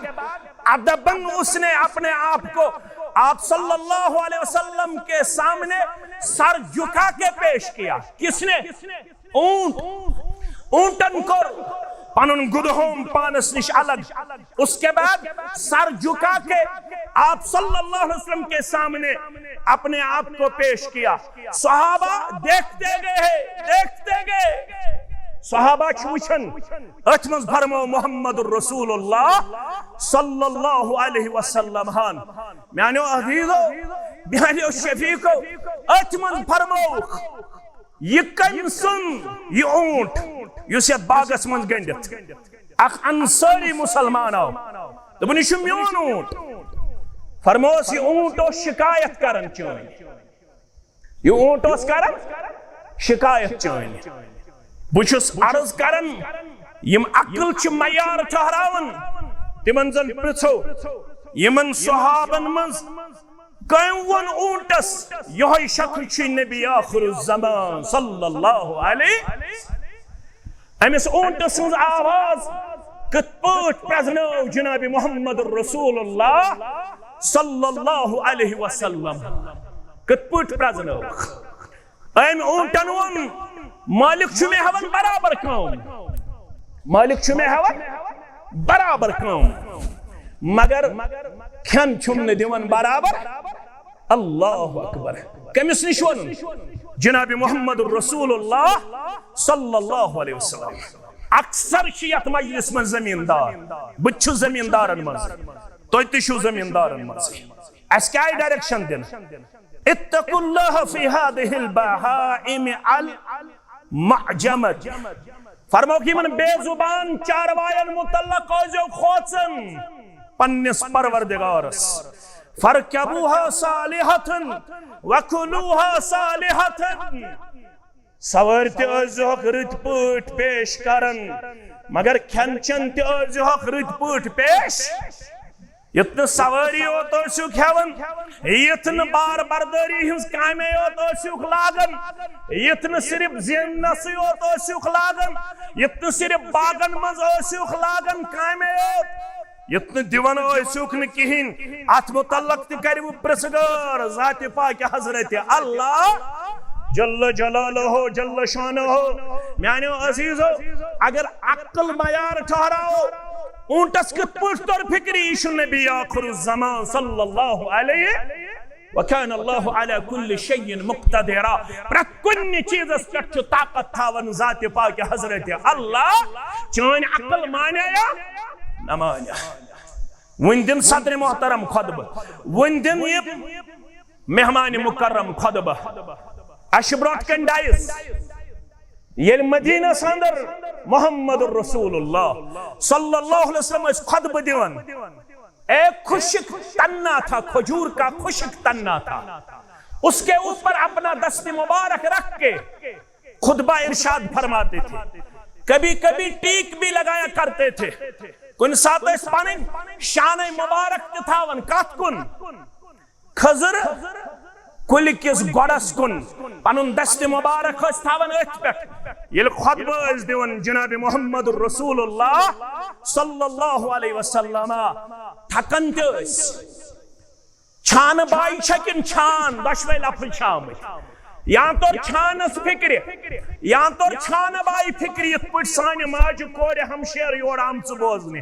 ادبن اس نے اپنے آپ کو آپ صلی اللہ علیہ وسلم کے سامنے سر جھکا کے پیش کیا۔ کس نے؟ اونٹ۔ اونٹن کوٚر پنُن گُدہوم پانس نِش الگ۔ اس کے بعد سر جھکا کے آپ صلی اللہ علیہ وسلم کے سامنے اپنے آپ کو پیش کیا۔ صحابہ دیکھتے گئے، دیکھتے گئے۔ صحابہ چھِ وٕچھان، أتھۍ منٛز فرموو محمد رسول اللہ صلی اللہ علیہ وسلم ہن، میانیو عزیزو، میانیو شفیقو، أتھۍ منٛز فرمووُکھ، یہِ کٔمۍ سُنٛد یہِ اونٹ یُس یتھ باغس منٛز گٔنڈِتھ؟ اکھ انصاری مسلمان آو، دوٚپُن، یہِ چھُ میون اونٹ۔ فرموس، یہِ اونٹ اوس شکایت کران چٲنۍ۔ یہِ اونٹ اوس کران شکایت چٲنۍ۔ بہٕ چھُس عرض کران، یِم عقل چھِ معیار ٹھہراوان، تِمن زن پرژھو، یِمن صحابن منٛز کٔمۍ ووٚن اونٹس، یِہوٚے شخص چھُے نبی آخر الزمان صلی اللہ علیہ؟ أمِس اونٹہٕ سٕنٛز آواز کِتھ پٲٹھۍ پرٛزنٲو جناب محمد رسول اللہ صلی اللہ علیہ وسلم؟ کِتھ پٲٹھۍ پرٛزنٲوٕکھ؟ أمۍ اونٹن ووٚن، مٲلِک چھُ مےٚ ہٮ۪وان برابر کٲم، مٲلِک چھُ مےٚ ہٮ۪وان برابر کٲم، مگر کھٮ۪ن چھُم نہٕ دِوان برابر۔ اللہ اکبر۔ کٔمِس نِش ووٚنُن؟ جناب محمد رسول اللہ صلی اللہ علیہ وسلم۔ اکثر چھِ یتھ مجلس منٛز زمیٖندار، بہٕ تہِ چھُس زمیٖندارن منٛز، تُہۍ تہِ چھِو زمیٖندارن منٛز۔ اسہِ کیٛاہ آیہِ ڈائریکشن دِنہٕ؟ اتقوا اللہ فی ہذہ البہائم المعجمۃ۔ فرموکھ یِمن بے زبان چارواین متعلق، ٲسۍزیو کھوژان پننِس پروردگارس۔ فرکبوها صالحة وکلوها صالحة۔ سوٲرۍ تہِ ٲسۍزِہوکھ رٕتۍ پٲٹھۍ پیش کران، مگر کھٮ۪ن چٮ۪ن تہِ ٲسۍزِہوکھ رٕتۍ پٲٹھۍ پیش۔ یُتھ نہٕ سوٲری یوت ٲسِو کھٮ۪وان، یُتھ نہٕ بار بردٲری ہٕنٛز کامے یوت ٲسِو لاگان، یُتھ نہٕ صرف زیننَسٕے یوت ٲسِو لاگان، یُتھ نہٕ صرف باغن منٛز ٲسِو لاگان کامے یوت، یُتھ نہٕ دِوان ٲسِو نہٕ کِہیٖنۍ۔ اَتھ مُتعلق تہِ کَرِ وۄنۍ پرٛژھٕ گٲر ذاتِ پاکہِ حضرت اللہ جل جلالہ جل شانہ۔ میانیو عزیزو، اگر عقل معیار ٹھہراو، اونٹس کِتھ پٲٹھۍ توٚر فکرِ، یہِ چھُ نبی آخر الزمان صلی اللہ علیہ، وکان اللہ علی کل شیء مقتدرا۔ پرٛٮ۪تھ کُنہِ چیٖزس پٮ۪ٹھ چھُ طاقت تھاوان ذاتِ پاکہِ حضرت اللہ۔ چٲنۍ عقل مانیا یا نہ مانیا؟ وۄنۍ دِن صدر محترم خطبہٕ، وۄنۍ دِن یہِ مہمان مکرم خطبہ۔ اسہِ چھِ برونٛٹھ کنہِ ڈایس۔ ییٚلہِ مدینس اندر محمد رسول اللہ صلی اللہ علیہ وسلم ٲسۍ خطبہ دِوان، ایک خشک تنا تھا، کھجور کا خشک تنا تھا، اس کے اوپر اپنا دست مبارک رکھ کے خطبہ ارشاد فرماتے تھے۔ کبھی کبھی ٹیک بھی لگایا کرتے تھے۔ کُنہِ ساتہٕ ٲسۍ پنٕنۍ شانہ مبارک تہِ تھاوان کتھ کُن؟ کھٔزٕر کُلہِ کِس گۄڈس کُن پنُن دستِ مبارک ٲسۍ تھاوان أتھۍ پٮ۪ٹھ۔ ییٚلہِ خطبہٕ ٲسۍ دِوان جناب محمد رسول اللہ صلی اللہ علیہ وسلم تھکان تہِ ٲسۍ۔ چھانہٕ باے چھےٚ کِنہٕ چھان؟ دۄشوے لفظ چھِ آمٕتۍ۔ یا توٚر چھانس فکرِ، یا توٚر چھانہٕ باے فکرِ، یِتھ پٲٹھۍ سانہِ ماجہِ کورِ ہمشیر یور آمژٕ بوزنہِ۔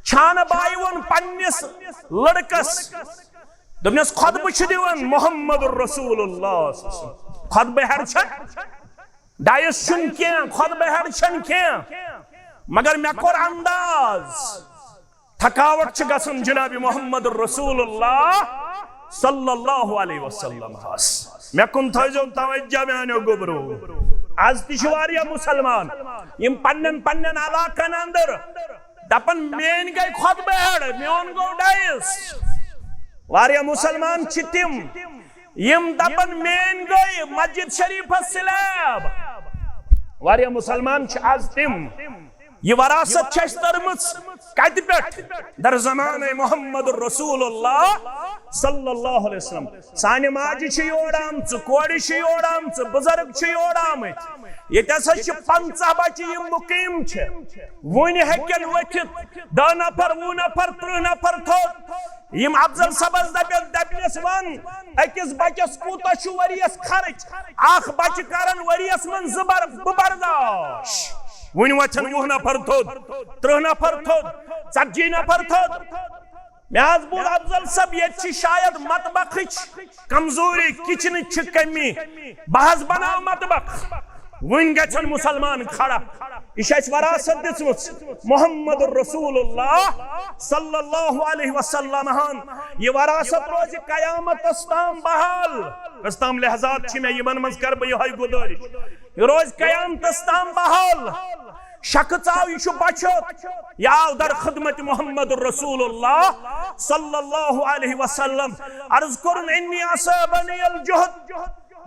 چھانہٕ باے ووٚن پننِس لڑکس، دوٚپنس، خطبہٕ چھُ دِوان محمد رسول اللہ۔ خطبہٕ ہٮ۪ر چھےٚ، ڈایس چھُنہٕ کینٛہہ، خطبہٕ ہٮ۪ر چھَنہٕ کینٛہہ، مگر مےٚ کوٚر انداز، تھکاوٹ چھِ گژھان جناب محمد رسول اللہ صلی اللہ علیہ وسلم ہس۔ مےٚ کُن تھٲیزیو توجہ میانیو گوٚبرو۔ از تہِ چھِ واریاہ مسلمان یِم پننٮ۪ن پننٮ۪ن علاقن اندر دپان، میٲنۍ گٔے خطبہٕ ہٮ۪ر، میون گوٚو ڈایس۔ واریاہ مسلمان چھِ تِم یِم دپان، میٲنۍ گٔے مسجد شریفس سلیب۔ واریاہ مسلمان چھِ از تِم۔ یہِ وراثت چھِ اَسہِ تٔرمٕژ کتہِ پٮ۪ٹھ؟ در زمانہٕ محمد رسول اللہ صلی اللہ علیہ وسلم۔ سانہِ ماجہِ چھِ یور آمژٕ، کورِ چھِ یور آمژٕ، بُزرگ چھِ یور آمٕتۍ۔ ییٚتہِ ہسا چھِ پنژاہ بچہِ یِم مُقیم چھِ۔ وُنہِ ہیٚکن ؤتھِتھ دَہ نفر، وُہ نفر، ترٕٛہ نفر تھوٚد۔ یِم افضل صٲبس دپن، دپنس ون، أکِس بچس کوٗتاہ چھُ ؤریس خرٕچ؟ اکھ بچہِ کرن ؤریس منٛز زٕ بر-، بہٕ برداش۔ وُنہِ وۄتھن وُہ نفر تھوٚد، ترٕٛہ نفر تھوٚد، ژتجی نفر تھوٚد۔ مےٚ حظ بوٗز افضل صٲب، ییٚتہِ چھِ شاید مطبخٕچ کمزوری، کچنٕچ چھِ کمی۔ بہٕ حظ بناو مطبخ۔ وُنہِ گژھن مسلمان کھڑا۔ یہِ چھِ اَسہِ وراثت دِژمٕژ محمد رسول اللہ صلی اللہ علیہ وسلم ہن۔ یہِ وراثت روزِ قیامتس تام بحال۔ کس تام لحظات چھِ مےٚ، یِمن منٛز کرٕ بہٕ یِہوٚے گُزٲرِش۔ یہِ روزِ قیامتس تام بحال۔ شخص آو، یہِ چھُ بچوت، یہِ آو در خدمت محمد رسول اللہ صلی اللہ علیہ وسلم۔ عرض کوٚرُن، انی اصابنی الجہد،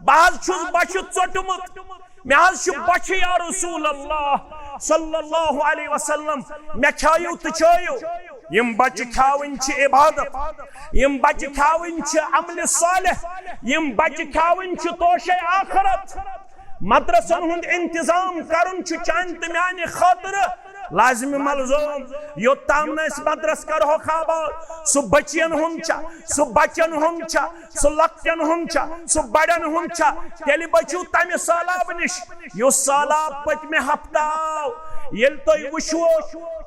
بہٕ حظ چھُس بۄچھِ ژوٚٹمُت، مےٚ حظ چھُ بۄچھِ یا رسول اللہ صلی اللہ علیہ وسلم، مےٚ کھیٲیِو تہٕ چٲیِو۔ یِم بۄچھِ کھیاوٕنۍ چھِ عبادت، یِم بۄچھِ کھیاوٕنۍ چھِ عملِ صالح، یِم بۄچھِ کھیاوٕنۍ چھِ توشے آخرت۔ مدرسن ہُنٛد انتظام کرُن چھُ چانہِ تہٕ میانہِ خٲطرٕ لازمی ملزوم۔ یوٚت تام نہٕ أسۍ مدرس کرہوکھ آباد، سُہ بچین ہُنٛد چھا، سُہ بچن ہُنٛد چھا، سُہ لۄکٹٮ۪ن ہُنٛد چھا، سُہ بڑٮ۪ن ہُنٛد چھا، تیٚلہِ بچِو تمہِ سہلاب نِش، یُس سہلاب پٔتمہِ ہفتہٕ آو۔ ییٚلہِ تُہۍ وٕچھو،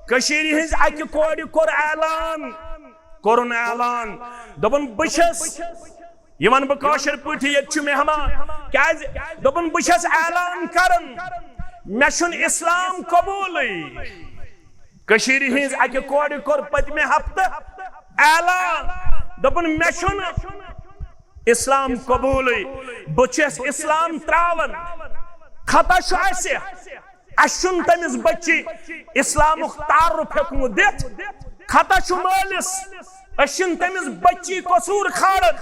کٔشیٖرِ ہٕنٛزِ اکہِ کورِ کوٚر اعلان، کوٚرُن اعلان، دوٚپُن، بہٕ چھَس، یہِ وَنہٕ بہٕ کٲشِر پٲٹھۍ، ییٚتہِ چھُ مہمان، کیٛازِ؟ دوٚپُن، بہٕ چھَس اعلان کران، مےٚ چھُنہٕ اسلام قبوٗلٕے۔ کٔشیٖرِ ہٕنٛز اَکہِ کورِ کوٚر پٔتمہِ ہفتہٕ اعلان، دوٚپُن، مےٚ چھُنہٕ اسلام قبوٗلٕے، بہٕ چھَس اسلام ترٛاوان۔ خطا چھُ اَسہِ، اَسہِ چھُنہٕ تٔمِس بٔچی اسلامُک تعارُف ہیوٚکمُت دِتھ۔ خطا چھُ مٲلِس، أسۍ چھِنہٕ تٔمِس بٔچی قصوٗر کھالان۔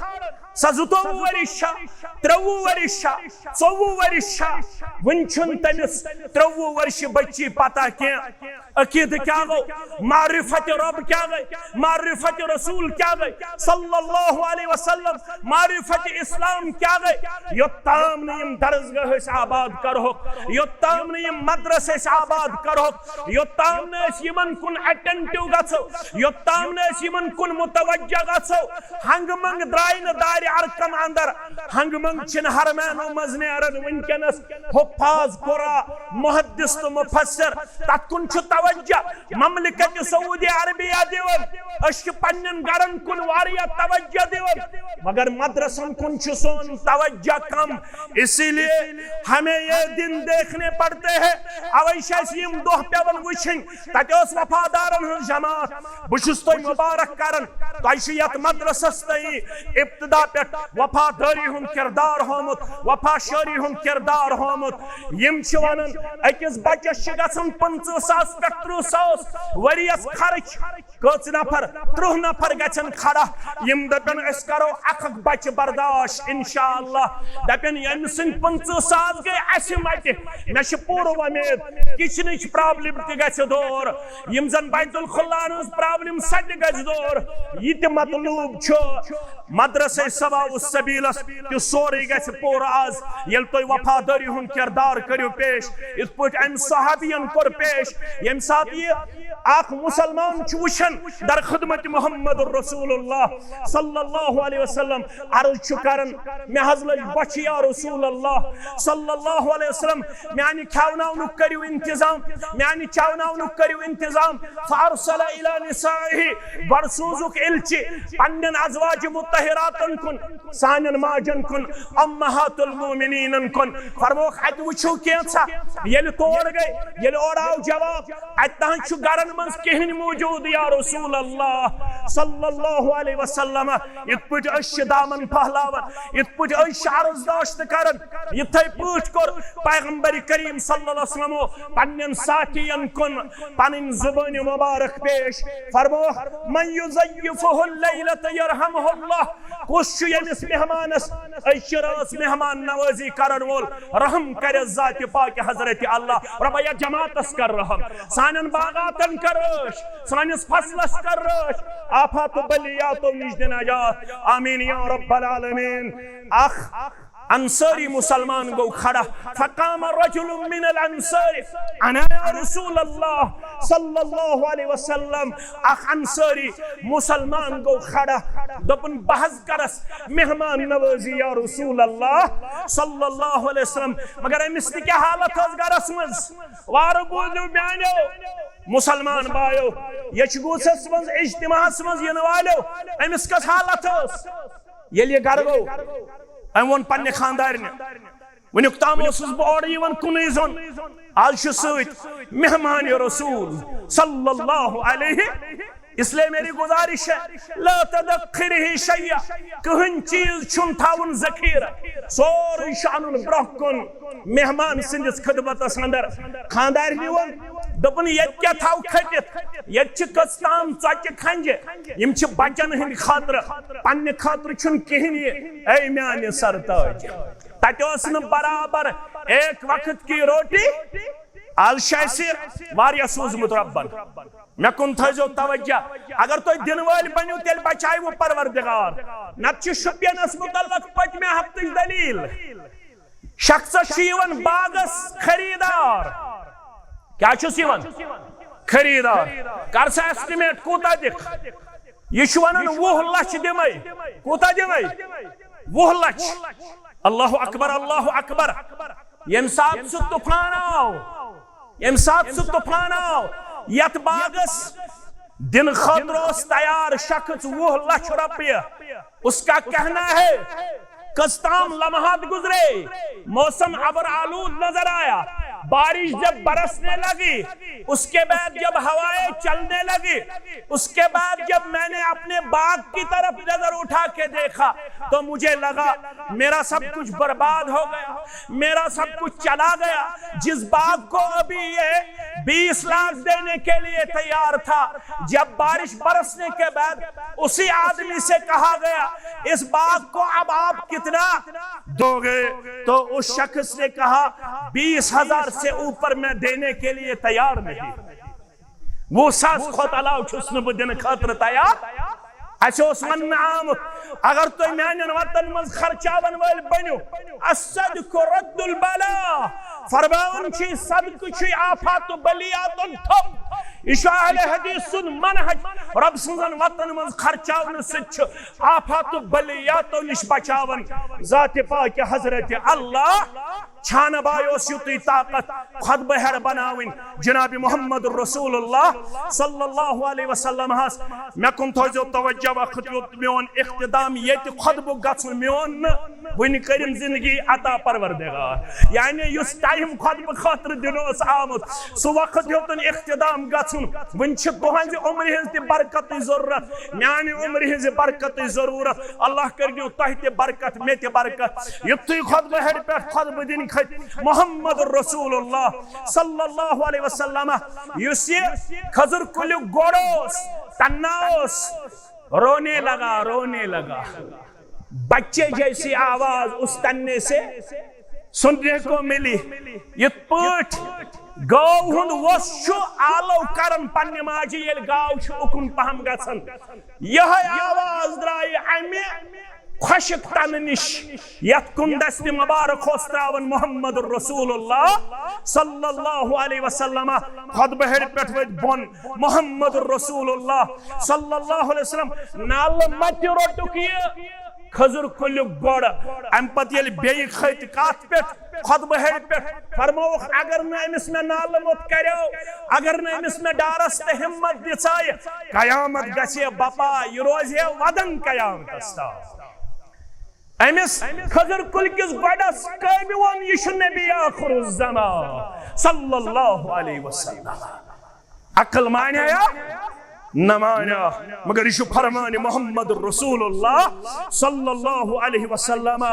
سۄ زٕتووُہ ؤرِش چھےٚ، ترٛوٚوُہ ؤرِش چھےٚ، ژوٚوُہ ؤرِش چھےٚ، وُنہِ چھُنہٕ تٔمِس ترٛوٚوُہ ؤرشہِ بٔچی پتہ کینٛہہ۔ عقیدٕ کیٛاہ گوٚو؟ معرفت رب کیٛاہ گٔے؟ معرفت رسول کیٛاہ گٔے؟ صلی اللہ علیہ وسلم۔ معرفت اسلام کیٛاہ گٔے؟ یوٚتام نہٕ یِم درسگاہ أسۍ آباد کرہوکھ، یوٚتام نہٕ یِم مدرسہٕ أسۍ آباد کرہوکھ، یوٚتام نہٕ أسۍ یِمن کُن attentive گژھو، یوٚتام نہٕ أسۍ یِمن کُن متوجہ گژھو، ہنگہٕ منگہٕ درٛاے نہٕ دارِ ارکم اندر، ہنگہٕ منگہٕ چھِنہٕ حرمینو منٛز نیران وٕنکیٚنس۔ حفاظ قرآن، محدث تہٕ مفسر، تتھ کُن چھُ توجہ۔ مملکت سعودی عربیہ دِوان، أسۍ چھِ پننٮ۪ن گرن کُن واریاہ توجہ دِوان، مگر مدرسن کُن چھُ سون توجہ کم۔ اسی لیے ہمیں یہ دن دیکھنے پڑتے ہیں، اوے چھِ اَسہِ یِم دۄہ پٮ۪وان وٕچھِنۍ۔ تتہِ ٲس وفادارن ہٕنٛز جماعت۔ بہٕ چھُس تۄہہِ مبارک کران، تۄہہِ چھُ یتھ مدرسس تہٕ ابتدا پٮ۪ٹھ وفادٲری ہُنٛد کردار ہومُت، وفا شٲری ہُنٛد کردار ہومُت۔ یِم چھِ ونان، أکِس بچس چھِ گژھان پٕنٛژٕہ ساس پٮ۪ٹھ تٕرٛہ ساس ؤریس خرٕچ۔ کٔژ نفر؟ تٕرٛہ نفر گژھن کھڑا۔ یِم دپن، أسۍ کرو اکھ اکھ بچہِ برداشت انشاءاللہ۔ دپن، ییٚمہِ سٕنٛدۍ پٕنٛژٕہ ساس گٔے اسہِ مٹہِ، مےٚ چھِ پوٗرٕ وۄمید کچنٕچ پرابلم تہِ گژھِ دور، یِم زن بیت الخلان ہٕنٛز پرابلم، سۄ تہِ گژھِ دور۔ یہِ تہِ مطلوب چھُ۔ مدرسے سواء السبیلس تہِ سورُے گژھِ پوٗرٕ آز، ییٚلہِ تُہۍ وفادٲری ہُنٛد کردار کٔرِو پیش، یِتھ پٲٹھۍ أمۍ صحابین کوٚر پیش۔ ییٚمہِ ساتہٕ یہِ اکھ مسلمان چھُ وٕچھان در خدمت محمد رسول اللہ صلی اللہ علیہ وسلم، عرض چھُ کران، مےٚ حظ لٔج بۄچھِ یا رسول اللہ صلی اللہ علیہ وسلم، میانہِ کھٮ۪وناونُک کٔرِو انتظام، میانہِ چٮ۪وناونُک کٔرِو انتظام۔ فارسل الی نسائہ، گۄڈٕ سوٗزُکھ اِلچہِ پننٮ۪ن ازواج مطہراتن کُن، سانٮ۪ن ماجن کُن، امہات المومنینن کُن۔ فرمووُکھ، اتہِ وٕچھِو کینٛژھا۔ ییٚلہِ تور گٔے، ییٚلہِ اورٕ آو جواب، اتہِ نہ حظ چھُ گرن منٛز کِہیٖنۍ موجود یا رسول اللہ صلی اللہ علیہ وسلم۔ یِتھ پٲٹھۍ أسۍ چھِ دامن پھہلاوان، یِتھ پٲٹھۍ أسۍ چھِ عرض داشت کران، یِتھے پٲٹھۍ کوٚر پیغمبر کریم صلی اللہ علیہ وسلمو پننٮ۪ن ساتھین کُن پنٕنۍ زبٲنۍ مبارک پیش۔ فرمووُکھ، من یضیفہ اللیلۃ یرحمہ اللہ، کُس چھُ ییٚمِس مہمانس أزچہِ رٲژ مہمان نوازی کرن وول، رحم کرٮ۪س ذاتِ پاکہِ حضرت اللہ۔ رۄبا، یتھ جماعتس کر رحم، سانٮ۪ن باغاتن کر عٲش، سٲنِس فصلس کر رٲچھ، آفات و بلیاتو نِش دِ نجات۔ آمین یا رب العالمین۔ اکھ انصاری مسلمان گوٚو کھڑا، فقام رجل من الانصار، انا یا رسول اللہ صلی اللہ علیہ وسلم۔ اکھ انصاری مسلمان گوٚو کھڑا، دوٚپُن، بہٕ حظ کرس مہمان نوازی یا رسول اللہ صلی اللہ علیہ وسلم۔ مگر أمِس تہِ کیٛاہ حالت ٲس گرس منٛز؟ وارٕ بوٗزِو میانیو مسلمان بایو، یچھ گوٗسس منٛز، اجتماعس منٛز یِنہٕ والیو، أمِس کۄس حالت ٲس؟ ییٚلہِ یہِ گرٕ گوٚو، أمۍ ووٚن پننہِ خانٛدارنہِ، وٕنیُک تام اوسُس بہٕ اورٕ یِوان کُنُے زوٚن، آز چھُ سۭتۍ مہمان رسول صلی اللہ علیہ۔ اس لیے میری گزارش ہے، لا تدخرہ شیئا، کٕہٕنۍ چیٖز چھُنہٕ تھاوُن ذخیرٕ، سورُے چھُ اَنُن برٛونٛہہ کُن مہمان سٕنٛدِس خدمتس اندر۔ خانٛدارنہِ ووٚن، دوٚپُن، ییٚتہِ کیٛاہ تھاوٕ کھٔٹِتھ؟ ییٚتہِ چھِ کٔژ تام ژۄچہِ کھنجہِ، یِم چھِ بچن ہٕنٛدِ خٲطرٕ، پننہِ خٲطرٕ چھُنہٕ کِہیٖنۍ یہِ، اے میانہِ سرتاج۔ تتہِ اوس نہٕ برابر ایک وقت کی روٹی۔ آز چھُ اسہِ واریاہ سوٗزمُت رۄبن۔ مےٚ کُن تھٲیزیو توجہ۔ اگر تُہۍ دِنہٕ وٲلۍ بٔنِو، تیٚلہِ بچاوٕ پروردگار۔ نتہٕ چھُ شُپینس مُتعلق پٔتمہِ ہفتٕچ دٔلیٖل۔ شخصس چھُ یِوان باغس خریٖدار۔ کیٛاہ چھُس یِوان؟ خریٖدار۔ کر سا estimate، کوٗتاہ دِکھ؟ یہِ چھُ ونان، وُہ لچھ دِمے۔ کوٗتاہ دِمے؟ وُہ لچھ۔ اللہ اکبر، اللہ اکبر۔ ییٚمہِ ساتہٕ سُہ طوفان آو، ییٚمہِ ساتہٕ سُہ طوفان آو، یتھ باغس دِنہٕ خٲطرٕ اوس تیار شخص وُہ لچھ رۄپیہِ۔ اس کا کہنا ہے، کٔژ تام لمحات گزرے، موسم ابر آلود نظر آیا، بارش جب برسنے لگی، اس کے بعد جب ہوائیں چلنے لگی، اس کے بعد جب میں نے اپنے باغ کی طرف نظر اٹھا کے دیکھا تو مجھے لگا میرا سب کچھ برباد ہو گیا، میرا سب کچھ چلا گیا۔ جس باغ کو ابھی یہ بیس لاکھ دینے کے لیے تیار تھا، جب بارش برسنے کے بعد اسی آدمی سے کہا گیا، اس باغ کو اب آپ کتنا دو گے؟ تو اس شخص نے کہا، بیس ہزار سے اوپر میں دینے کے لیے تیار نہیں۔ وُہ ساس کھۄتہٕ علاوٕ چھُس نہٕ بہٕ دِنہٕ خٲطرٕ تیار۔ اسہِ اوس وننہٕ آمُت، اگر تُہۍ میانٮ۪ن وطن منٛز خرچاون وٲلۍ بٔنِو، الصدق رد البلا، فرماوان چھِ، صدقہٕ چھُ آفات و بلیاتن تھوٚپ۔ یہِ چھُ اہل حدیث سُنٛد منہج۔ رۄب سٕنٛزن وطن منٛز خرچاونہٕ سۭتۍ چھُ آفات و بلیاتو نِش بچاوان ذات پاک حضرت اللہ۔ چھانہٕ بایہِ اوس یُتُے طاقت خطبہٕ ہٮ۪ر بناوٕنۍ۔ جناب محمد رسول اللہ صلی اللہ علیہ وسلم ہس، مےٚ کُن تھٲیزیو توجہ، وقت یوت میون اختتام ییٚتہِ خطبُک گژھُن میون نہٕ، وٕنہِ کٔرِم زندگی عطا پروردگار۔ یعنی یُس ٹائم خطبہٕ خٲطرٕ دِنہٕ اوس آمُت، سُہ وقت یوتن اختتام گژھُن، وٕنہِ چھِ تُہنزِ عمرِ ہٕنز تہِ برکتٕچ ضرورت، میانہِ عمرِ ہٕنز برکتٕچ ضرورت۔ اللہ کٔرِنو تۄہہِ تہِ برکت، مےٚ تہِ برکت۔ یُتھُے خطبہٕ ہیٚرِ پٮ۪ٹھ خطبہٕ دِنہِ کھٔتۍ محمد رسول اللہ صلی اللہ علیہ وسلم، یُس یہِ کھٔزٕر کُلیُک گوٚڑ اوس، تنہا اوس، رونے لگا، رونے لگا۔ بچے جیسی آواز اس تنے سے سننے کو ملی۔ یِتھ پٲٹھۍ گٲو ہُنٛد وۄس چھُ آلو کران پننہِ ماجہِ، ییٚلہِ گاو چھِ اُکُن پہم گژھان، یِہے آواز درٛایہِ امہِ خۄشک تنہٕ نِش، یتھ کُن دستِ مبارک اوس تراوان محمد رسول اللہ صلی اللہ علیہ وسلم۔ خطبہٕ ہیٚرِ پٮ۪ٹھ ؤتھۍ بۄن، محمد رسول اللہ صلی اللہ علیہ وسلم۔ نالہٕ متہِ روٚٹُکھ یہِ کھٔزٕر کُلیُک گوٚڑ۔ امہِ پتہٕ ییٚلہِ بیٚیہِ کھٔتۍ کتھ پٮ۪ٹھ، خطبہٕ ہیٚرِ پٮ۪ٹھ، فرمووُکھ، اگر نہٕ أمِس مےٚ نالہٕ موٚت کریو، اگر نہٕ أمِس مےٚ ڈارس تہٕ ہمت دِژے، قیامت گژھِ بپا، یہِ روزِ ہے ودن قیامتس تام۔ أمِس کھٔزٕر کُلۍ کِس گۄڈس کٲمہِ ووٚن، یہِ چھُ نبی آخر الزمان صلی اللہ علیہ وسلم۔ عقل مانیا یا نہ مانیا، مگر یہِ چھُ فرمان محمد رسول اللہ صلی اللہ علیہ وسلم۔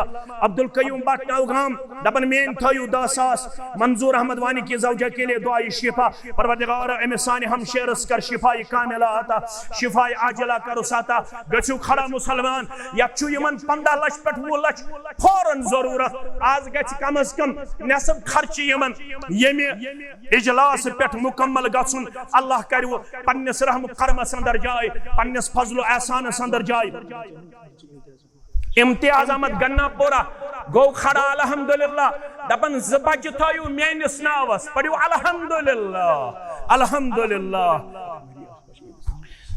عبدالقیوم بٹ نوگام دپان، مین تھٲیِو دہ ساس منظور احمد وانی کی زوجہ کے لیے دعائے شفا۔ پروردگار، أمِس سانہِ ہمشیرس کر شفای کاملہ عطا، شفای عاجلہ کرُس عطا۔ گٔژھِو کھڑا مسلمان، یتھ چھُ یِمن پندہ لچھ پٮ۪ٹھ وُہ لچھ فوراً ضرورت۔ آز گژھِ کم از کم نصف خرچہِ یِمن ییٚمہِ اجلاس پٮ۪ٹھ مکمل گژھُن۔ اللہ کرِ پننِس رحم و کرمس اندر جاے، پننِس فضل و احسانس اندر جاے۔ امتیاز احمد گنا پورہ گوٚو کھڑا، الحمدللہ، دپان، زٕ بچہِ تھٲیِو میٲنِس ناوس، پٔرِو الحمدللہ، الحمدللہ۔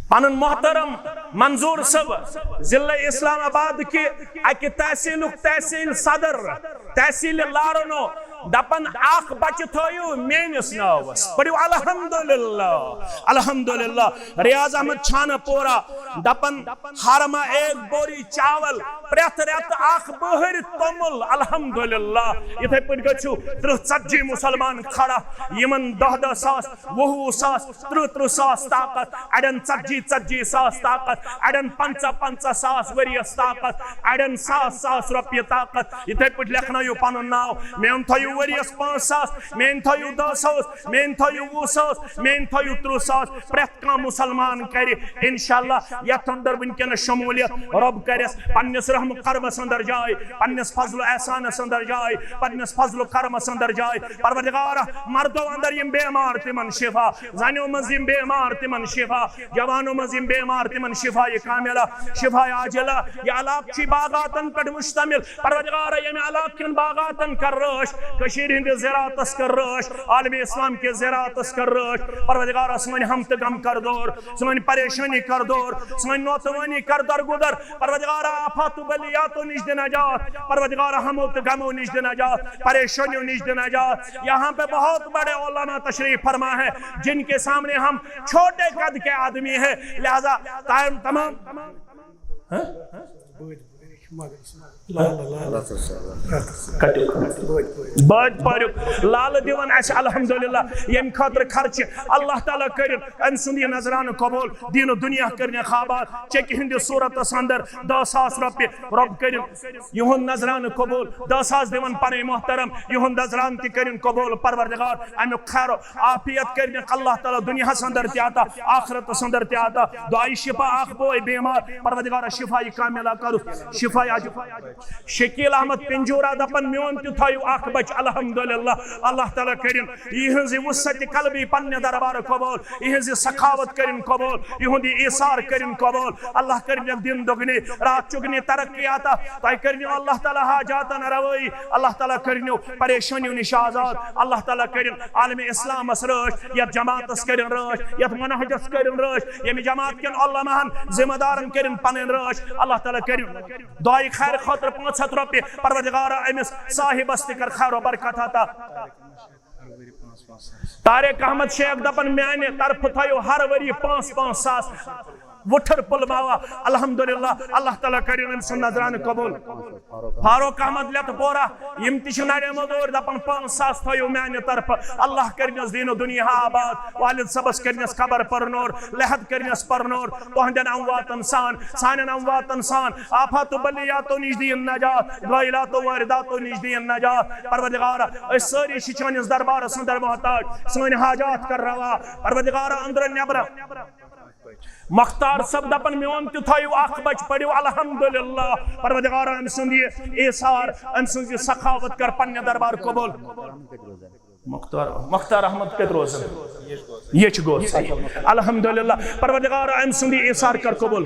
پنُن محترم منظور صٲب، ضلع اسلام آباد کہِ اکہِ تحصیلُک تحصیل صدر، تحصیل لارنو، دپان، اکھ بچہِ تھٲیِو میٲنِس ناوس، پٔرِو الحمدللہ، الحمدللہ۔ ریاض احمد چھانہ پورہ دپان، ہر ماہ ایک بوری چاول، پرٛٮ۪تھ رٮ۪تہٕ اکھ بٔہٕرۍ توٚمُل، الحمدللہ۔ یِتھے پٲٹھۍ گٔژھِو ترٕٛہ ژتجی مسلمان کھڑا، یِمن دہ دہ ساس، وُہ وُہ ساس، ترٕٛہ ترٕٛہ ساس طاقت، اڑٮ۪ن ژتجی ژتجی ساس طاقت، اڑٮ۪ن پنژاہ پنژاہ ساس ؤریس طاقت، اڑٮ۪ن ساس ساس رۄپیہِ طاقت۔ یِتھے پٲٹھۍ لیکھنٲیِو پنُن ناو، مین تھٲیِو ؤریس پانٛژھ ساس، مین تھٲیِو دہ ساس، مین تھٲیِو وُہ ساس، مین تھٲیِو ترٕٛہ ساس۔ پرٛٮ۪تھ کانٛہہ مسلمان کرِ انشاءاللہ یتھ اندر وٕنکیٚنس شمولیت۔ رۄب کرٮ۪س پننِس رحم و کرمس اندر جاے، پننِس فضل و احسانس اندر جاے، پننِس فضل و کرمس اندر جاے۔ پروردگارا، مردو اندر یِم بیمار تِمن شفا، زنیو منٛز یِم بیمار تِمن شفا، جوانو منٛز یِم بیمار تِمن شفا کاملہ، شفا عاجلہ۔ یہِ علاقہٕ چھُ باغاتن پٮ۪ٹھ مشتمل۔ پروردگارا، ییٚمہِ علاقہٕ کٮ۪ن باغاتن کر رٲچھ، کٔشیٖرِ ہٕنٛدِس زراعتس کر رٲچھ، عالم اسلام کِس زراعتس کر رٲچھ۔ پروردگارا، سٲنۍ ہم تہٕ غم کر دور، سٲنۍ پریشٲنی کر دور، سٲنۍ نوتوٲنی کر درگُدر۔ پروردگارا، آفات و بلیاتو نِش دِ نجات۔ پروردگارا، ہمو تہٕ غمو نِش دِ نجات، پریشٲنیو نِش دِ نجات۔ یہاں پہ بہت بڑے علماء تشریف فرما ہے، جن کے سامنے ہم چھوٹے قد کے آدمی ہیں، لہذا تمام، تمام، ہاں؟ کٹو۔ بٲتۍ پٲرِو۔ لالہٕ دِوان اَسہِ الحمدللہ، ییٚمہِ خٲطرٕ خرچہِ۔ اللہ تعالیٰ کٔرِن أمۍ سُنٛد یہِ نذرانہٕ قبول، دیٖن و دُنیا کٔرِن آباد۔ چیٚکہِ ہٕنٛدِس صوٗرتس اندر دَہ ساس رۄپیہِ۔ رۄب کٔرِن یِہُنٛد نذرانہٕ قبول۔ دَہ ساس دِوان پنٕنۍ محترم، یِہُنٛد نذرانہٕ تہِ کٔرِن قبول پروردگار۔ اَمیُک خیر و عافیت کٔرِن اللہ تعالیٰ دُنیاہس اندر تہِ عطا، آخرتس اندر تہِ عطا۔ دعایہِ شفا اکھ بوے بیمار، پروردگارا شفایہِ کاملہ کرُس، شفایہِ عاجلہ۔ شکیل احمد پنجورہ دپان، میون تہِ تھٲیِو اکھ بچہِ، الحمدللہ۔ اللہ تعالیٰ کٔرِن یِہنٛز یہِ وسعت قلبی پننہِ دربار قبول، یِہنٛز یہِ سخاوت کٔرِن قبول، یِہُنٛد یہِ ایثار کٔرِن قبول۔ اللہ کٔرِن یَتھ دِن دۄگنہِ، راتھ چُگنہِ ترقی عطا۔ تۄہہِ کٔرِنو اللہ تعالیٰ حاجاتن روٲیی، اللہ تعالیٰ کٔرِنو پریشٲنیو نِش آزاد۔ اللہ تعالیٰ کٔرِن عالمِ اسلامس رٲچھ، یَتھ جماعتس کٔرِن رٲچھ، یَتھ منہجس کٔرِن رٲچھ، ییٚمہِ جماعت کٮ۪ن علماہن ذمہ دارن کٔرِن پنٕنۍ رٲچھ۔ اللہ تعالیٰ کٔرِن دعایہِ خیر خٲطرٕ پانٛژھ ہتھ رۄپیہِ، پروردگارا أمِس صاحبس تہِ کر خیر و برکت عطا۔ طارق احمد شیخ دپان، میانہِ طرفہٕ تھٲیِو ہر ؤری پانٛژھ پانٛژھ ساس وُٹھر پُلماوا۔ الحمدللہ، اللہ تعالیٰ کٔرِن أمۍ سُنٛد نذرانہٕ قبول۔ فاروق احمد لتہٕ پورہ، یِم تہِ چھِ نرِ مٔزوٗرۍ، دپان، پانٛژھ ساس تھٲیِو میانہِ طرفہٕ۔ اللہ کٔرِنَس دیٖن و دُنیا آباد، والد صٲبس کٔرِنَس قبر پرنور، لحد کٔرِنَس پرنور، تُہنٛدٮ۪ن امواتن سان، سانٮ۪ن امواتن سان، آفات و بلیاتو نِش دِیِن نجات، غٲیلات و وٲرداتو نِش دِیِن نجات۔ پروردگارا، أسۍ سٲری چھِ چٲنِس دربارس اندر محتاج، سٲنۍ حاجات کر روا۔ پروردگارا، أنٛدرٕ نٮ۪برٕ مختار صٲب دپان، میون تہِ تھٲیِو اکھ بچہِ، پٔرِو الحمدللہ۔ پروردگارا، أمۍ سُنٛد یہِ ایثار، أمۍ سٕنٛز یہِ سخاوت کر پننہِ دربار قبول۔ مختار، مختار احمد کتہِ روزان؟ یہِ چھُ گوٚو۔ الحمدللہ، پروردگارا، أمۍ سُنٛد یہِ ایثار کر قبول۔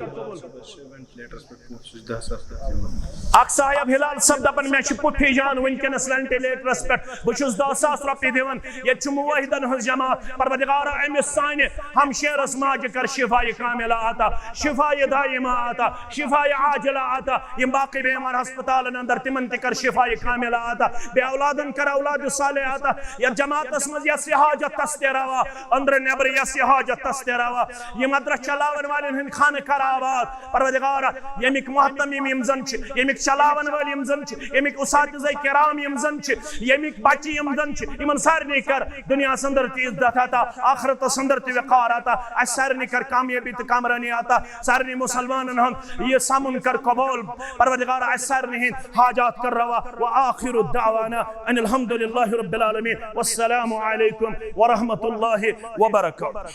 اکھ صاحب ہلال صٲب دپان، مےٚ چھِ پُفی جان وٕنکیٚنس وینٹیلیٹرس پٮ۪ٹھ، بہٕ چھُس دَہ ساس رۄپیہِ دِوان، ییٚتہِ چھُ موحدن ہٕنٛز جماعت۔ پروردگارا، أمِس سانہِ ہمشیرس ماجہِ کر شفایہِ کاملہ عطا، شفایہِ دائمہ عطا، شفایہِ عاجلہ عطا۔ یِم باقٕے بیمار ہسپتالن اندر، تِمن تہِ کر شفایہِ کاملہ عطا۔ بے اولادن کر اولاد صالح عطا۔ یتھ جماعتس منٛز یۄس یہِ حاجت تس تہِ روا، أنٛدرٕ نٮ۪برٕ یۄس یہِ حاجت تس تہِ روا۔ یہِ مدرسہٕ چلاون والٮ۪ن ہٕنٛدۍ خانہٕ کر آباد۔ پروردگارا، ییٚمِکۍ مہتمیم یِم زن چھِ، ییٚمِکۍ چلاون وٲلۍ یِم زن چھِ، ییٚمِکۍ اساتذہ کرام یِم زن چھِ، ییٚمِکۍ بچہِ یِم زن چھِ، یِمن سارنٕے کر دُنیاہس اندر تہِ عزت عطا، آخرتس اندر تہِ وقار عطا۔ اسہِ سارنٕے کر کامیٲبی تہٕ کامرٲنی عطا۔ سارنٕے مسلمانن ہُنٛد یہِ سمُن کر قبول۔ پروردگارا، اسہِ سارنٕے ہٕنٛدۍ حاجات کر روا۔ وآخر دعوانا ان الحمد للہ رب العالمین۔ والسلام علیکم ورحمۃ اللہ وبرکاتہ۔